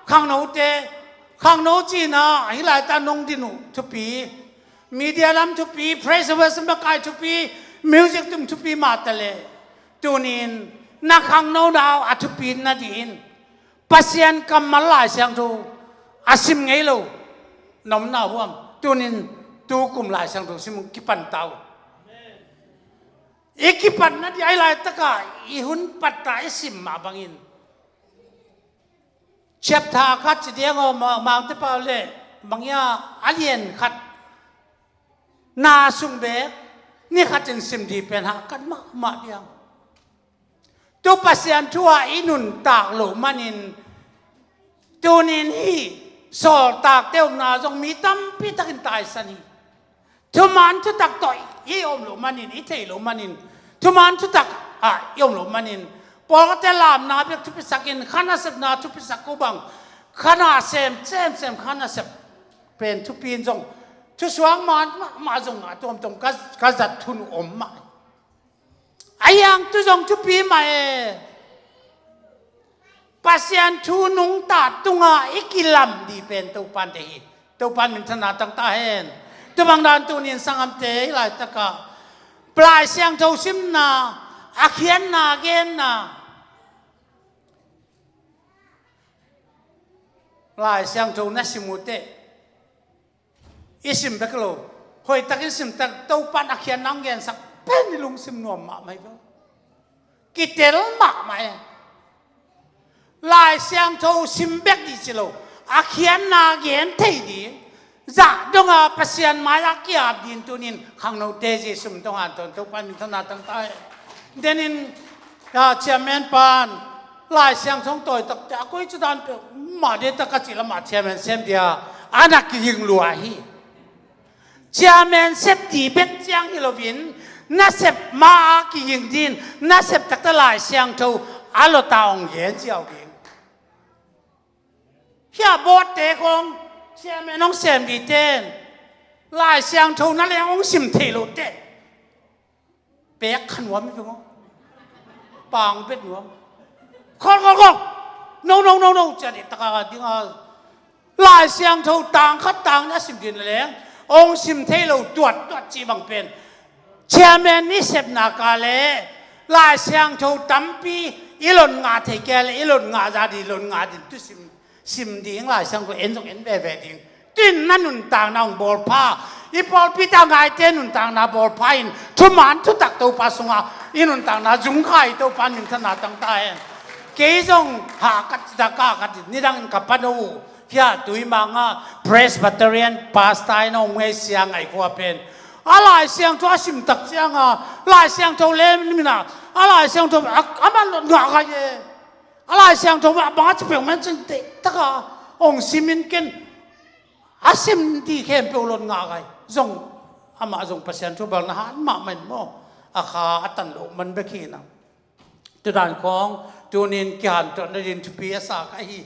khangnote, khangno cihna hi laitak nong din uh thupi. Media lam thupi, praise and worship makai thupi, music tum thupi mah taleh, tunin na khangnona uh a thupi nadingin Pasian kammal Lai Siangtho a sim ngei lo na omna uh hiam? Tunin tukum Lai Siangtho sim uh kipan ta uh. I kipan nading ahi laitak a i hun patta i sim mah bangin chapter khat ci diang aw, ma-, Mangte pau le Mangngilh a lian khat na sung bek ni khat in sim ding pen hahkat mahmah diang. Tu Pasian thu ah i nuntak loh manin tunin hih sawltakte omna zong mi tampi takin taisan hi. Thuman thutak tawh i om loh manin, i thei loh manin, thuman thutak ah i om loh manin, pawlkhatte lamna bek thupisakin, kha nasepna thupisak ko bang, kha na sem, sem, sem, kha nasep pen thupi in zong thusuak man mahmah zong a tuamtuam ka, ka zat thun uh om mah. A hiang tu zong thupi mah e. Pasian thu nungta tunga i kilam ding pen Topan deih hi. Topan minthanna tang ta hen. Tua bang dan tunin sanggamte i laitak a Lai Siangtho simna, a khiatna genna, Lai Siangtho na sim uh teh i sim bek lo, hoihtakin sim tak, Topan a khiatna hong gensak pen i lungsim nuam mahmah hi ve. Kitel mahmah e. Lai Siangtho sim bek ding ci lo, a khiatna gen thei ding, zah donga Pasian mai-ah ki-ap ding tunin khangnote Jesu min tawh hanthawn, Topan minthanna tang ta hen. Denin, ah, chairman pan Lai Siangtho tawi takte a koi cu dan peuhmah ding tak a cih lamah chairman sem dia a na kiging lua hi. Chairman sep ding bek ciang hi loin, na sep ma-a kiging ding, na sep taktak Lai Siangtho a lota hong gen ziau ding. Hiah board-te khong chairman hong sem dingte in Lai Siangtho na leng hong sim thei lo teh. Pek kha nuam hi veng aw. Pang bet nuam. Khol, khol, khol. No, no, no, no. Cia dih taka dinga Lai Siangtho tang khat tang nih a sim ding leng hong sim thei lo tuat, tuat cih bang pen chairman i sepna ka leh Lai Siangtho tampi i lon ngah thei kei leh i lon ngah zah ding, lon ngah ding tu sim. Sim ding Lai Siangtho en zong en veve ding. Tuin na nuntakna hong bawlpha, i pawlpi ta ngaite nuntakna bawlpha in thuman thutak Topa sungah i nuntakna zungkhai Topa minthanna tang ta hen. Kei zong hah ka ci ta ka, ka ci nidangin ka pa no uh hiah Tuimang ah Presbyterian pastor in hong ngeisia ngaihkhua pen a Lai Siangtho a sim tak cianga Lai Siangtho lem mina a Lai Siangtho a, a man lot ngah kai e. A Lai Siangtho mah bang a ci peuhmah cin teihtaka hong simin ken a sim ding khempeuh lon ngah kai. Zong amah zong Pasian thu bel na han mahmah in maw, a kha a tan loh man bek hi na. Tudan khawng tunin kihanthawn nading thupi a sa ka hi.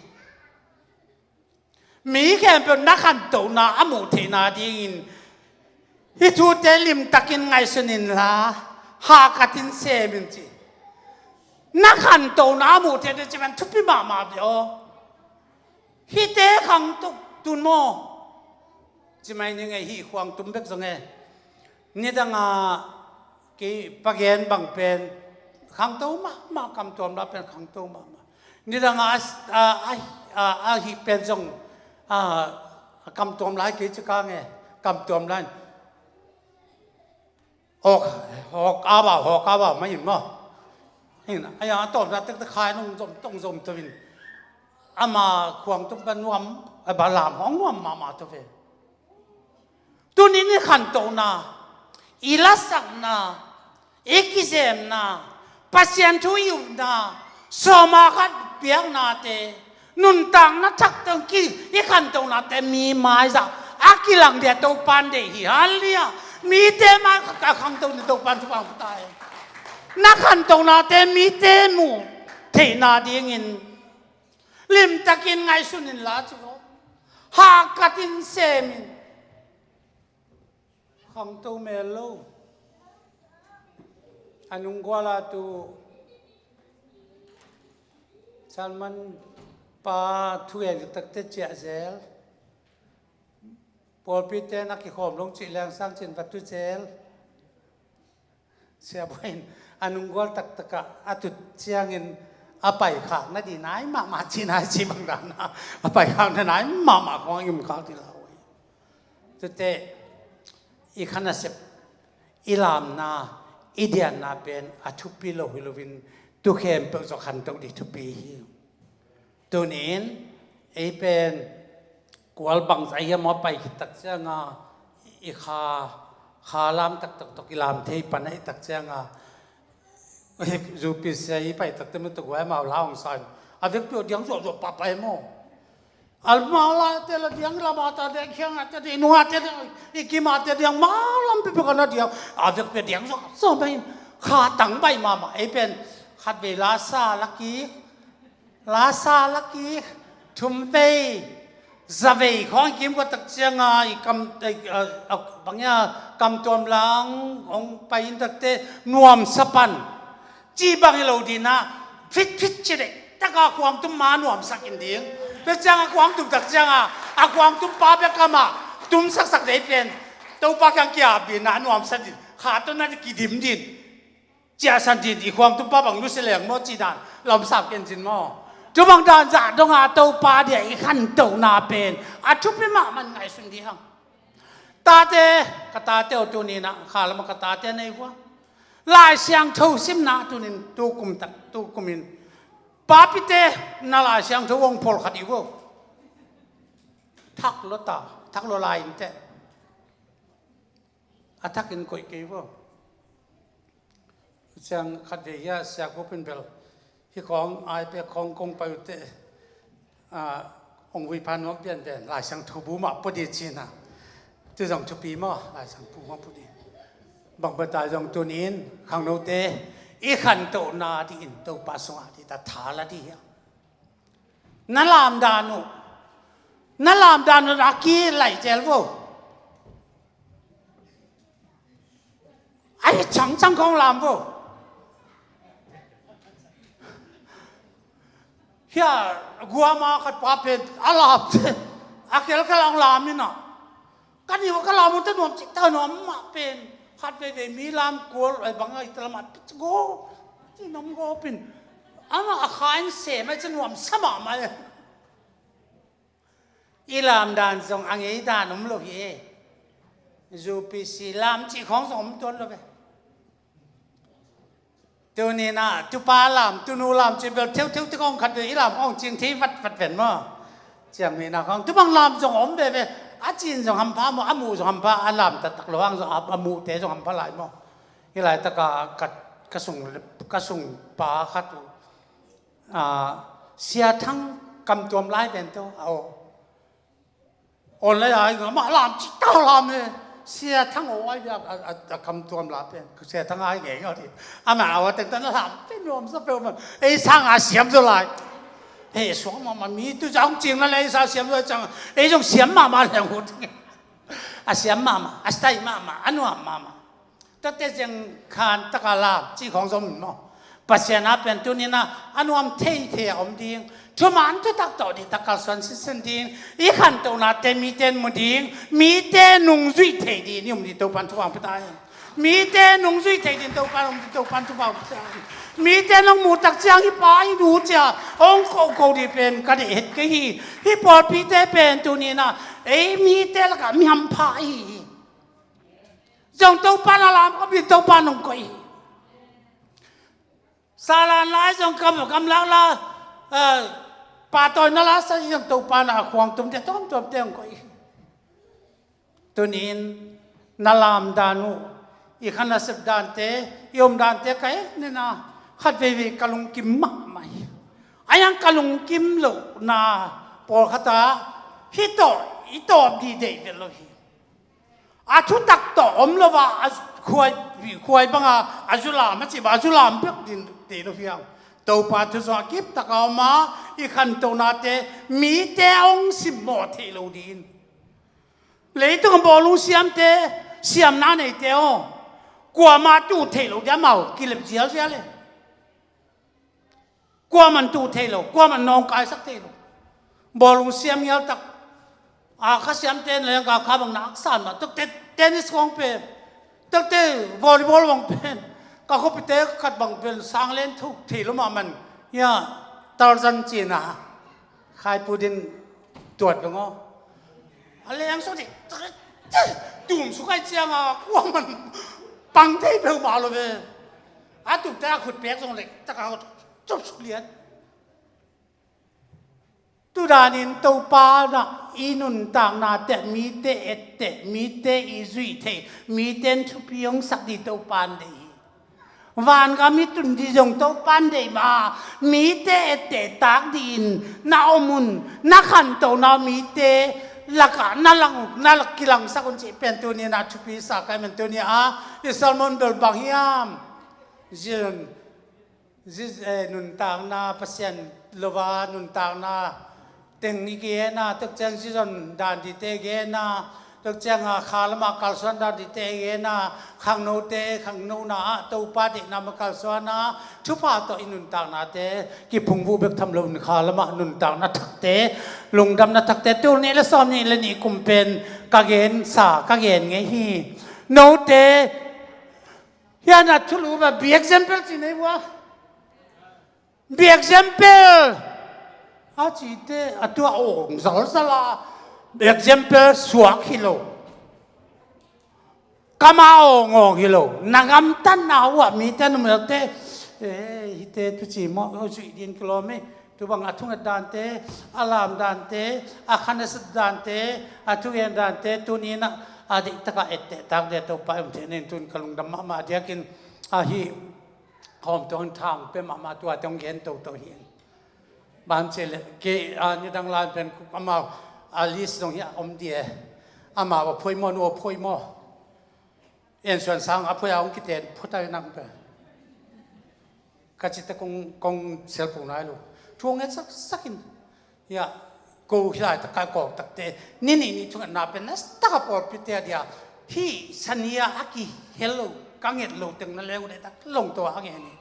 Mi khempeuh na khantohna a muh theihna dingin Hih thute limtakin ngaihsun inla, hahkatin sem in ci. Na khantohna a muh theih ding cih pen thupi mahmah ve aw. Hihte khangto tun maw? Ci mai ning ei, hih khuang tum bek zong e. Nidanga kei pa gen bang pen khangto mahmah, kamtuam la pen khangto mahmah. Nidanga a, a, a, a, a hih pen zong, a, kamtuam la hi kei ci kang e, kamtuam la in. Hawk, hawk a bau, hawk a bau mah in maw? In, a ya tawpna tektek khai nong zom, tong zom to in. Ama khuang tum ka nuam, a ba lam hong nuam mahmah to ve. Tunin i khantohna, i lasakna, i kizemna, Pasian thu i upna, sawma khat biaknate, nuntakna thak teng ki, i khantohnate mi maizah a kilang dia Topan deih hi. Halleluiah. Mite mai khat a khangto ni Topan thupha hong pia ta e. Na khantohnate mite muh theihna dingin limtakin ngaihsun inla ci lo. Hahkatin sem in. Khangto mel lo. A nungguala tu Salman pa thugen takte ciah zel. Pawlpite na kikhawm long cih leng sang cin va tu zel. Siabuai in a nunggual taktakah a tut ciangin a paikhak na di nai mahmah ci nai ci bang dan a, a paikhak na nai mahmah khawng i umkhak di lau. Tute i kha nasep, i lamna, i dianna pen a thupi lo hi loin tu khempeuh zaw khantoh di thupi hi. Tunin ei pen kual bangzah hiam a pai khit tak cianga i kha, kha lam taktak tawh i lam thei pan a i tak cianga, zupisia i pai takte mah tawh guai mau la hong sa in a vekpi aw diang zuahzuah pahpah e maw? Almau laite la diang, lamate la diang, khiangate la diang, nungate la diang, i kimate la diang, mau lam pepek a na diang, a vekpi aw diang zuahzuah mah in kha tang baih mahmah ei pen khatvei la sa la kik. Lasa laki thumvei zavei khawng kimkua tak cianga i kam, a, a, bangia kamtuam lang hong pai in takte nuamsa pan. Ci bang hi lo dina, fit fit ci deh taka khuang tum ma nuamsak in ding. Tua cianga khuang tum tak cianga a khuang tum pa bek ama tum saksak dei pen Topa kiang kia bina nuamsa din, kha tawh na kidim din. Ciahsan din i khuang tumpa bang nusia leng maw cih dan la om sam ken cin maw? Tua bang dan zah donga Topa dia i khantohna pen a thupi mahmah in ngaihsun dih hang. Tate, ka tate aw tuninah kha lama ka tate nei vua. Lai Siangtho simna tunin tukum tak tukumin papite na Lai Siangtho hong phawlkhat i vua. Thak lo ta, thak lo lai in teh. A thakin koih kei vua. Ciang khatvei hia siak hupin bel hi khawng ai pek khawng kong pai uh teh, a, hong vui pha nuam pian pen Lai Siangtho bu mah pua dih cina. Tu zong thupi maw, Lai Siangtho bu mah pua dih. Bang batai zong tunin khangnote i khantohna dih in Topa sungah dih ta tha la dih hia. Na lamdan uh, na lamdan uh na ki laih zel vo. Ai cangcang kong lam vo. Hia guama khat pa pen a lam a kelkel ang lam ina. Ka ni ka lam uh ta nuam cik ta nuam mah pen khat veivei mi lam kual ai bang ai ta lam a go ci nuam go pin. Ama a khain sem ai ca nuam sa mahmah e. I lamdan zong a ngei dan om lo hi e. U P C lam cih khawng zong om tuan lo ve. Tuninah tupa lam, tunu lam cih bel theutheu te khawng khat ve i lam khawng cing thei vatvat ven maw? Ciang mi na khawng tubang lam zong om veve. A cin zong hampha maw, a muh zong hampha, a lam taktak lo hang zong a, a muhte zong hampha lai maw? Hi laitaka ka, ka sung, ka sung pa khat uh. A, Sia Thang kamtuam lai ven tawh a aw. Online ai nga mah lam cik ta lam e. Sia Thang aw ai a, a, a, a kamtuam la pen Sia Thang ai ngei ngau ti. Ama aw teng tan lam pen nuam sa peuh man ei sanga siam zo lai. He suang mama mi tu zong cing na le ei sa siam zo cang ei zong siam mama leng hut. A siam mahmah, a style mahmah, a nuam mahmah. Tate zeng khan taka lam cih khawng zom maw? Pasian a pen tuni-in ah a nuam thei thei a om ding. Thuman thutak tawh dihtak kalsuan sinsen ding. I khantohnate mite in mu ding. Mite nungzuih thei ding i om ding Topan thupha pia ta in. Mite nungzuih thei ding Topan om ding Topan thupha pia ta in. Mite nong muh tak ciang hih pa hih nu ci-a hong kohkoh ding pen ka deih het kei hi. Hih pawlpite pen tuni-in ah ei mite lakah mi hampha i hi hi. Zong Topan a lam ka bin Topan hong koih hi. Salan lai zong kam, kamlak la, eh, pahtawina la sa zong Topan a khuang tumte tuamtuamte hong koih hi. Tuni-in na lam dan uh, i kha na sep dante, i om dante ka et ni-in ah khat veivei ka lungkim mahmah hi. A yang ka lungkim lohna pawlkhat ah hih tawh i tawp ding deih vet lo hi. A thutak tawh om lo a, a khuai, khuai banga a zu lam a cih bang a zu lam bek ding deih lo hi hang. Topa thu sungah kip taka om a, i khantohnate mite hong simmawh theih lo ding. Leitung a bawlung siamte, siamna neite aw, kuamah tuh theih loh ding, amau kilep zialzial e. Kuaman tuh theih loh, kuaman nawngkaisak theih loh. Bawlung siam ngial tak a, kha siamte in leng ka kha bang nak san mah, tuk te, tennis khawng pen, tuk te, volleyball bang pen, ka khuapite khat bang pen sang len thuk theih loh mahmah in, ya, Tarzan cina. Khai pu din tuat beng aw. A leng sawk dih, tum suk ai cianga kuaman pang thei peuhmah lo ve. A tukte a khut pek zong lek taka tup suk lian. Tudanin Topa na i nuntaknate mite etteh, mite i zuih thei, mite in thupi hong sak dih Topa in deih hi. Vangam i tun dih zong Topa in deih mah a, mite etteh tak dihin na om un, na khantohna mite lakah na lang, na lak kilangsak un cih pen tuni-in ah thupi sa ka hi man. Tuni-a i sermon bel bang hiam? Zion, Zi-, eh, nuntakna, Pasian lo a nuntakna teng i gen a, tuk ciang Zion dan dihte gen a, tuk ciang a kha lamah kalsuan dan dihte gen a, khangnote khangnona ah Topa deihna mah kalsuan a, thupha tawh i nuntaknate kiphungvuh bek tham loin kha lamah nuntakna thakte, lungdamna thakte, tul nih le sawm nih le nih kum pen ka gensa, ka gen ngei hi. Note hiah na thulu mah be example ci nei vua. Be example a cite a tua awng zalzal a, be example suak hi lo. Kama awng awng hi lo. Na gamtatna uh ah mite numerte, eh, hite tuci mawh, oh, zuih din kilawm hi. Tubang a thunget dante, a lam dante, a khanasat dante, a thugen dante, tuni-in ah a deihtakah ettehtak dia Topa i om theih ning tun ka lungdam mahmah diakin ahi. Hawm tuang thang pe mahmah tua teng gen toto hi. Bang ci le kei a nidang lan pen amau a list zong hi a om dia. Amau a phoih maw, nu a phoih maw? En suan sang a phoih a hong kiten photai nang pe. Ka cite kong, kong selpo nai lo. Thu ngen saksak in. Ya, ko hi laitak ka kawk takte. Ni nih ni thungetna pen na taka pawlpite a dia. Hih sania a kihel lo, ka nget lo teng na leng uh dehtak lawng tawh a ngen hi.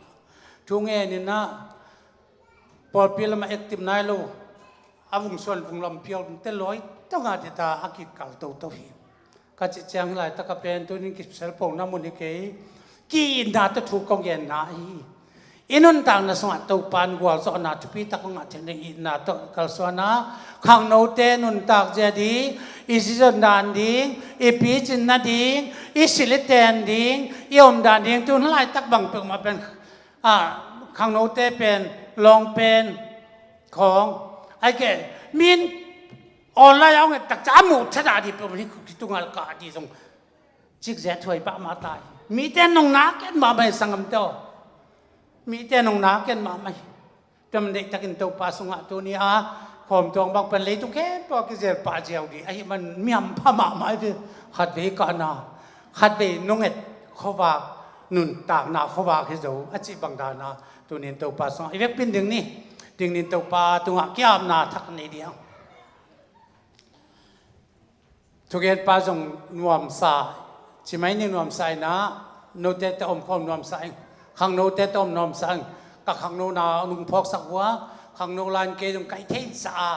Thu ngen in ah pawlpi lamah active nai lo. A vung suan vung lam piau te lawi tawh nga dita a kikal toto hi. Ka cih ciang hi laitak a pen tunin kiselpona mun hi kei. Ki-itna tawh thu kong genna hi. I nuntakna sungah Topa in gualzawhna thupitak hong ngah theih ning itna tawh kalsuan a, khangnote nuntak zia ding, i zizon dan ding, i picin nading, i silh i ten ding, i om dan ding, tun laitak bang peuhmah pen, ah, khangnote pen, lawng pen, khawng, ai ke, min online a hong et tak ca a muh thadah dih peuh hi, khuk hi tungal kah dih zong. Cikzia thuai pah mah ta hi. Mite nong nak et mahmah hi sangamte aw. Mite nong nak et mahmah hi. Tua man deihtakin Topa sungah tuni a khawm tuang bang pen leitung khempeuh a kizel pah ziau dih. Ahi man miam pha mahmah hi ve. Khatvei kahna, khatvei nong et khuavak, nuntakna khuavak hi zo a cih bang dana tunin Topa sungah i vekpin ding ni. Dingnin Topa tungah kiapna thak nei dih ang. Thugenpa zong nuamsa, cimai ni nuamsa inah, note te om khawm nuamsa ing, khangnote te om nuamsa ing, ka khangnona nung phawksak uh a, khangno lain kei zong kai thei sa a,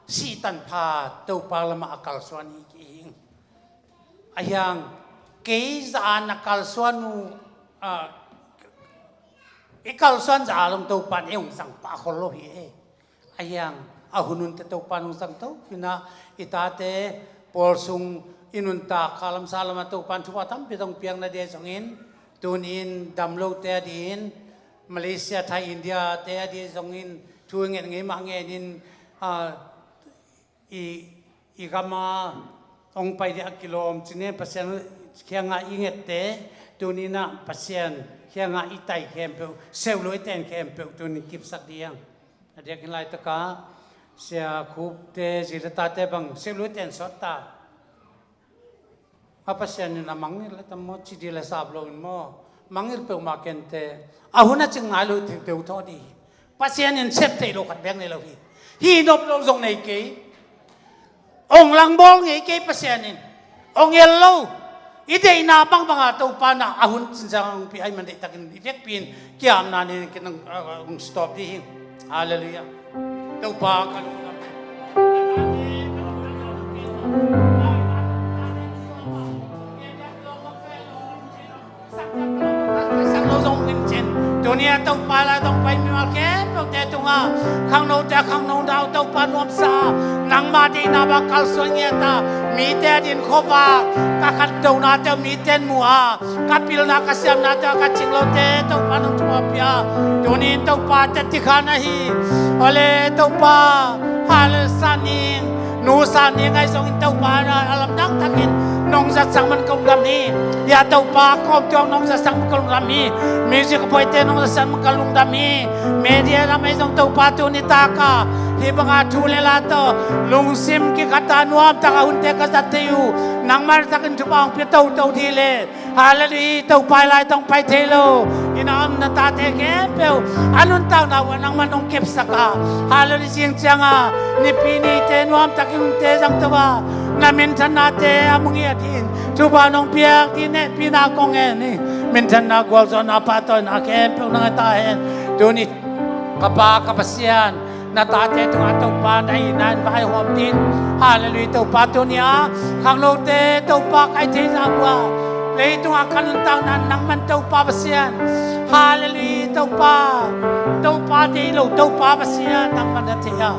sih tanpha Topa lamah a kalsuan hi ing. Ahiang kei za a na kalsuan uh, a, i kalsuan za a long Topa in ei hong zang pah khol lo hi e. Ahiang a hun hun te Topa in hong zang to, hinah i tate pawl sung i nuntak kha lamsa lamah Topa in thupha tampi zong piakna dia zongin, tunin dam lote a dingin, Malaysia, Thai, India te a dia zongin thu i nget ngei mah ngenin, a, i, i gama hong pai dia a kilawm cine Pasian khiangah i ngette, tuninah Pasian khiangah i tai khempeuh, seuhlui ten khempeuh tunin kipsak diang. A diakin laitakah Sia Khupte, zi le tate bang seuhlui ten sawt ta. A Pasian in a mangngilh le tam maw, ci di le sap lo in maw, mangngilh peuhmah kente, a hun a cing nai lo thengteu thaw di. Pasian in sep theih lo khat bek nei lo hi. Hi nop lo zong nei kei. Ong langbawl ngei kei Pasian in. Ong el lo. I deihna bangbanga Topa na a hun cinsang pi ai man deihtakin i vekpi in kiamna nin kinang, ah, ong stop di hi. Halleluiah. Topa ka lungdam. Sak lo zong in cin. Tuni a Topa la tong pai mimal khempeuh te tungah khangno te khangno dau Topa nuamsa a, nangma deihna bang kalsuan ngiat a, mite a din khuavak ka khantonate mite in mu a, ka pilna ka siamnate ka cing lote Topa nong thupha pia. Tuni in Topa te tikhan ahi. Ole Topa, hale saning. Nu sa ni ngai zongin Topa na a lamdang takin nong zatsak man ka lungdam hi. Ya Topa kawmtuang nong zatsak man ka lungdam hi. Music a poite nong zatsak man ka lungdam hi. Media lam ei zong Topa tuni taka hi banga thu le la tawh lungsim kikhata nuamtaka hunte ka zat thei uh. Nangmah takin thupha hong pia toto dih le. Halleluiah, Topa i lai tawh hong pai thei lo. Inn a om na tate khempeuh a nuntakna uh ah nangman hong kepsak a. Halleluiah, zing cianga Nipi nite nuamtakin hong te zang to a, na minthannate a mu ngiat in thupha nong piak dih nehpihna kong ngen hi. Minthanna gualzawhna pahtawina khempeuh nang a ta hen. Tuni ka Pa ka Pasian, na tate tungah Topa na hihna in vaihawm dih in. Halleluiah, Topa tuni a khangnote Topa kai thei zah uh a, leitungah ka nuntakna nangman Topa Pasian. Halleluiah, Topa. Topa deih lo Topa Pasian nangman na thei a,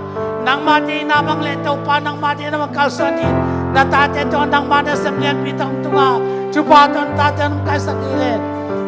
nangma deihna bang le Topa nangma deihna bang kalsuan dih in. Na tate tungah nangma nasem lianpi tang tungah thupha tawh na tate nong kaisak dih le.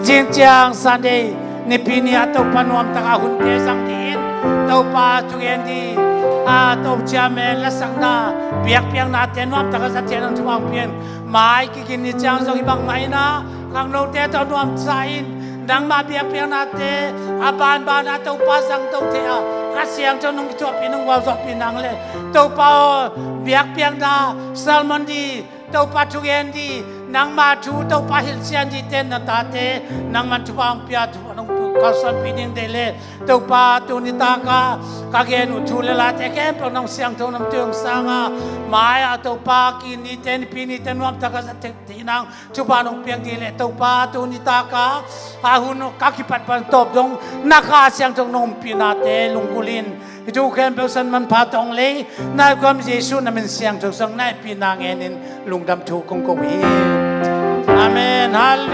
Zing ciang Sunday Nipi ni a Topa nuamtaka hunte zang dih in, Topa thugen dih, a, Topa chairman lasakna biakpiaknate nuamtaka zathian hong thupha hong pia in. Mai kikin ni ciang zong hi bangmah in a, khangnote tawh nuamsa in, nangma biakpiaknate a banbana Topa zang to thei a, Kha Siangtho nong kithuahpih nong gualzawhpih nang le. Topa aw, biakpiakna sermon dih, Topa thugen dih, nangma thu Topa hilhcian dih ten na tate nangman thupha hong pia, thupha nong kalsuanpih ding deih le. Topa tuni taka ka gen uh thu le late khempeuh nong siangtho nong tui hong sanga, mai-ah Topa ki nite Nipi nite nuamtaka zat thei dih nang thupha nong piak dih le. Topa tuni taka a hun ka kipat pan tawp dong na Kha Siangtho nong umpihnate lunggulh in. Hih thu khempeuh san manpha tawng lei na i kuam Jesuh na min siangtho sang na i pina ngenin lungdam thu kong ko hi. Amen. Hallelujah.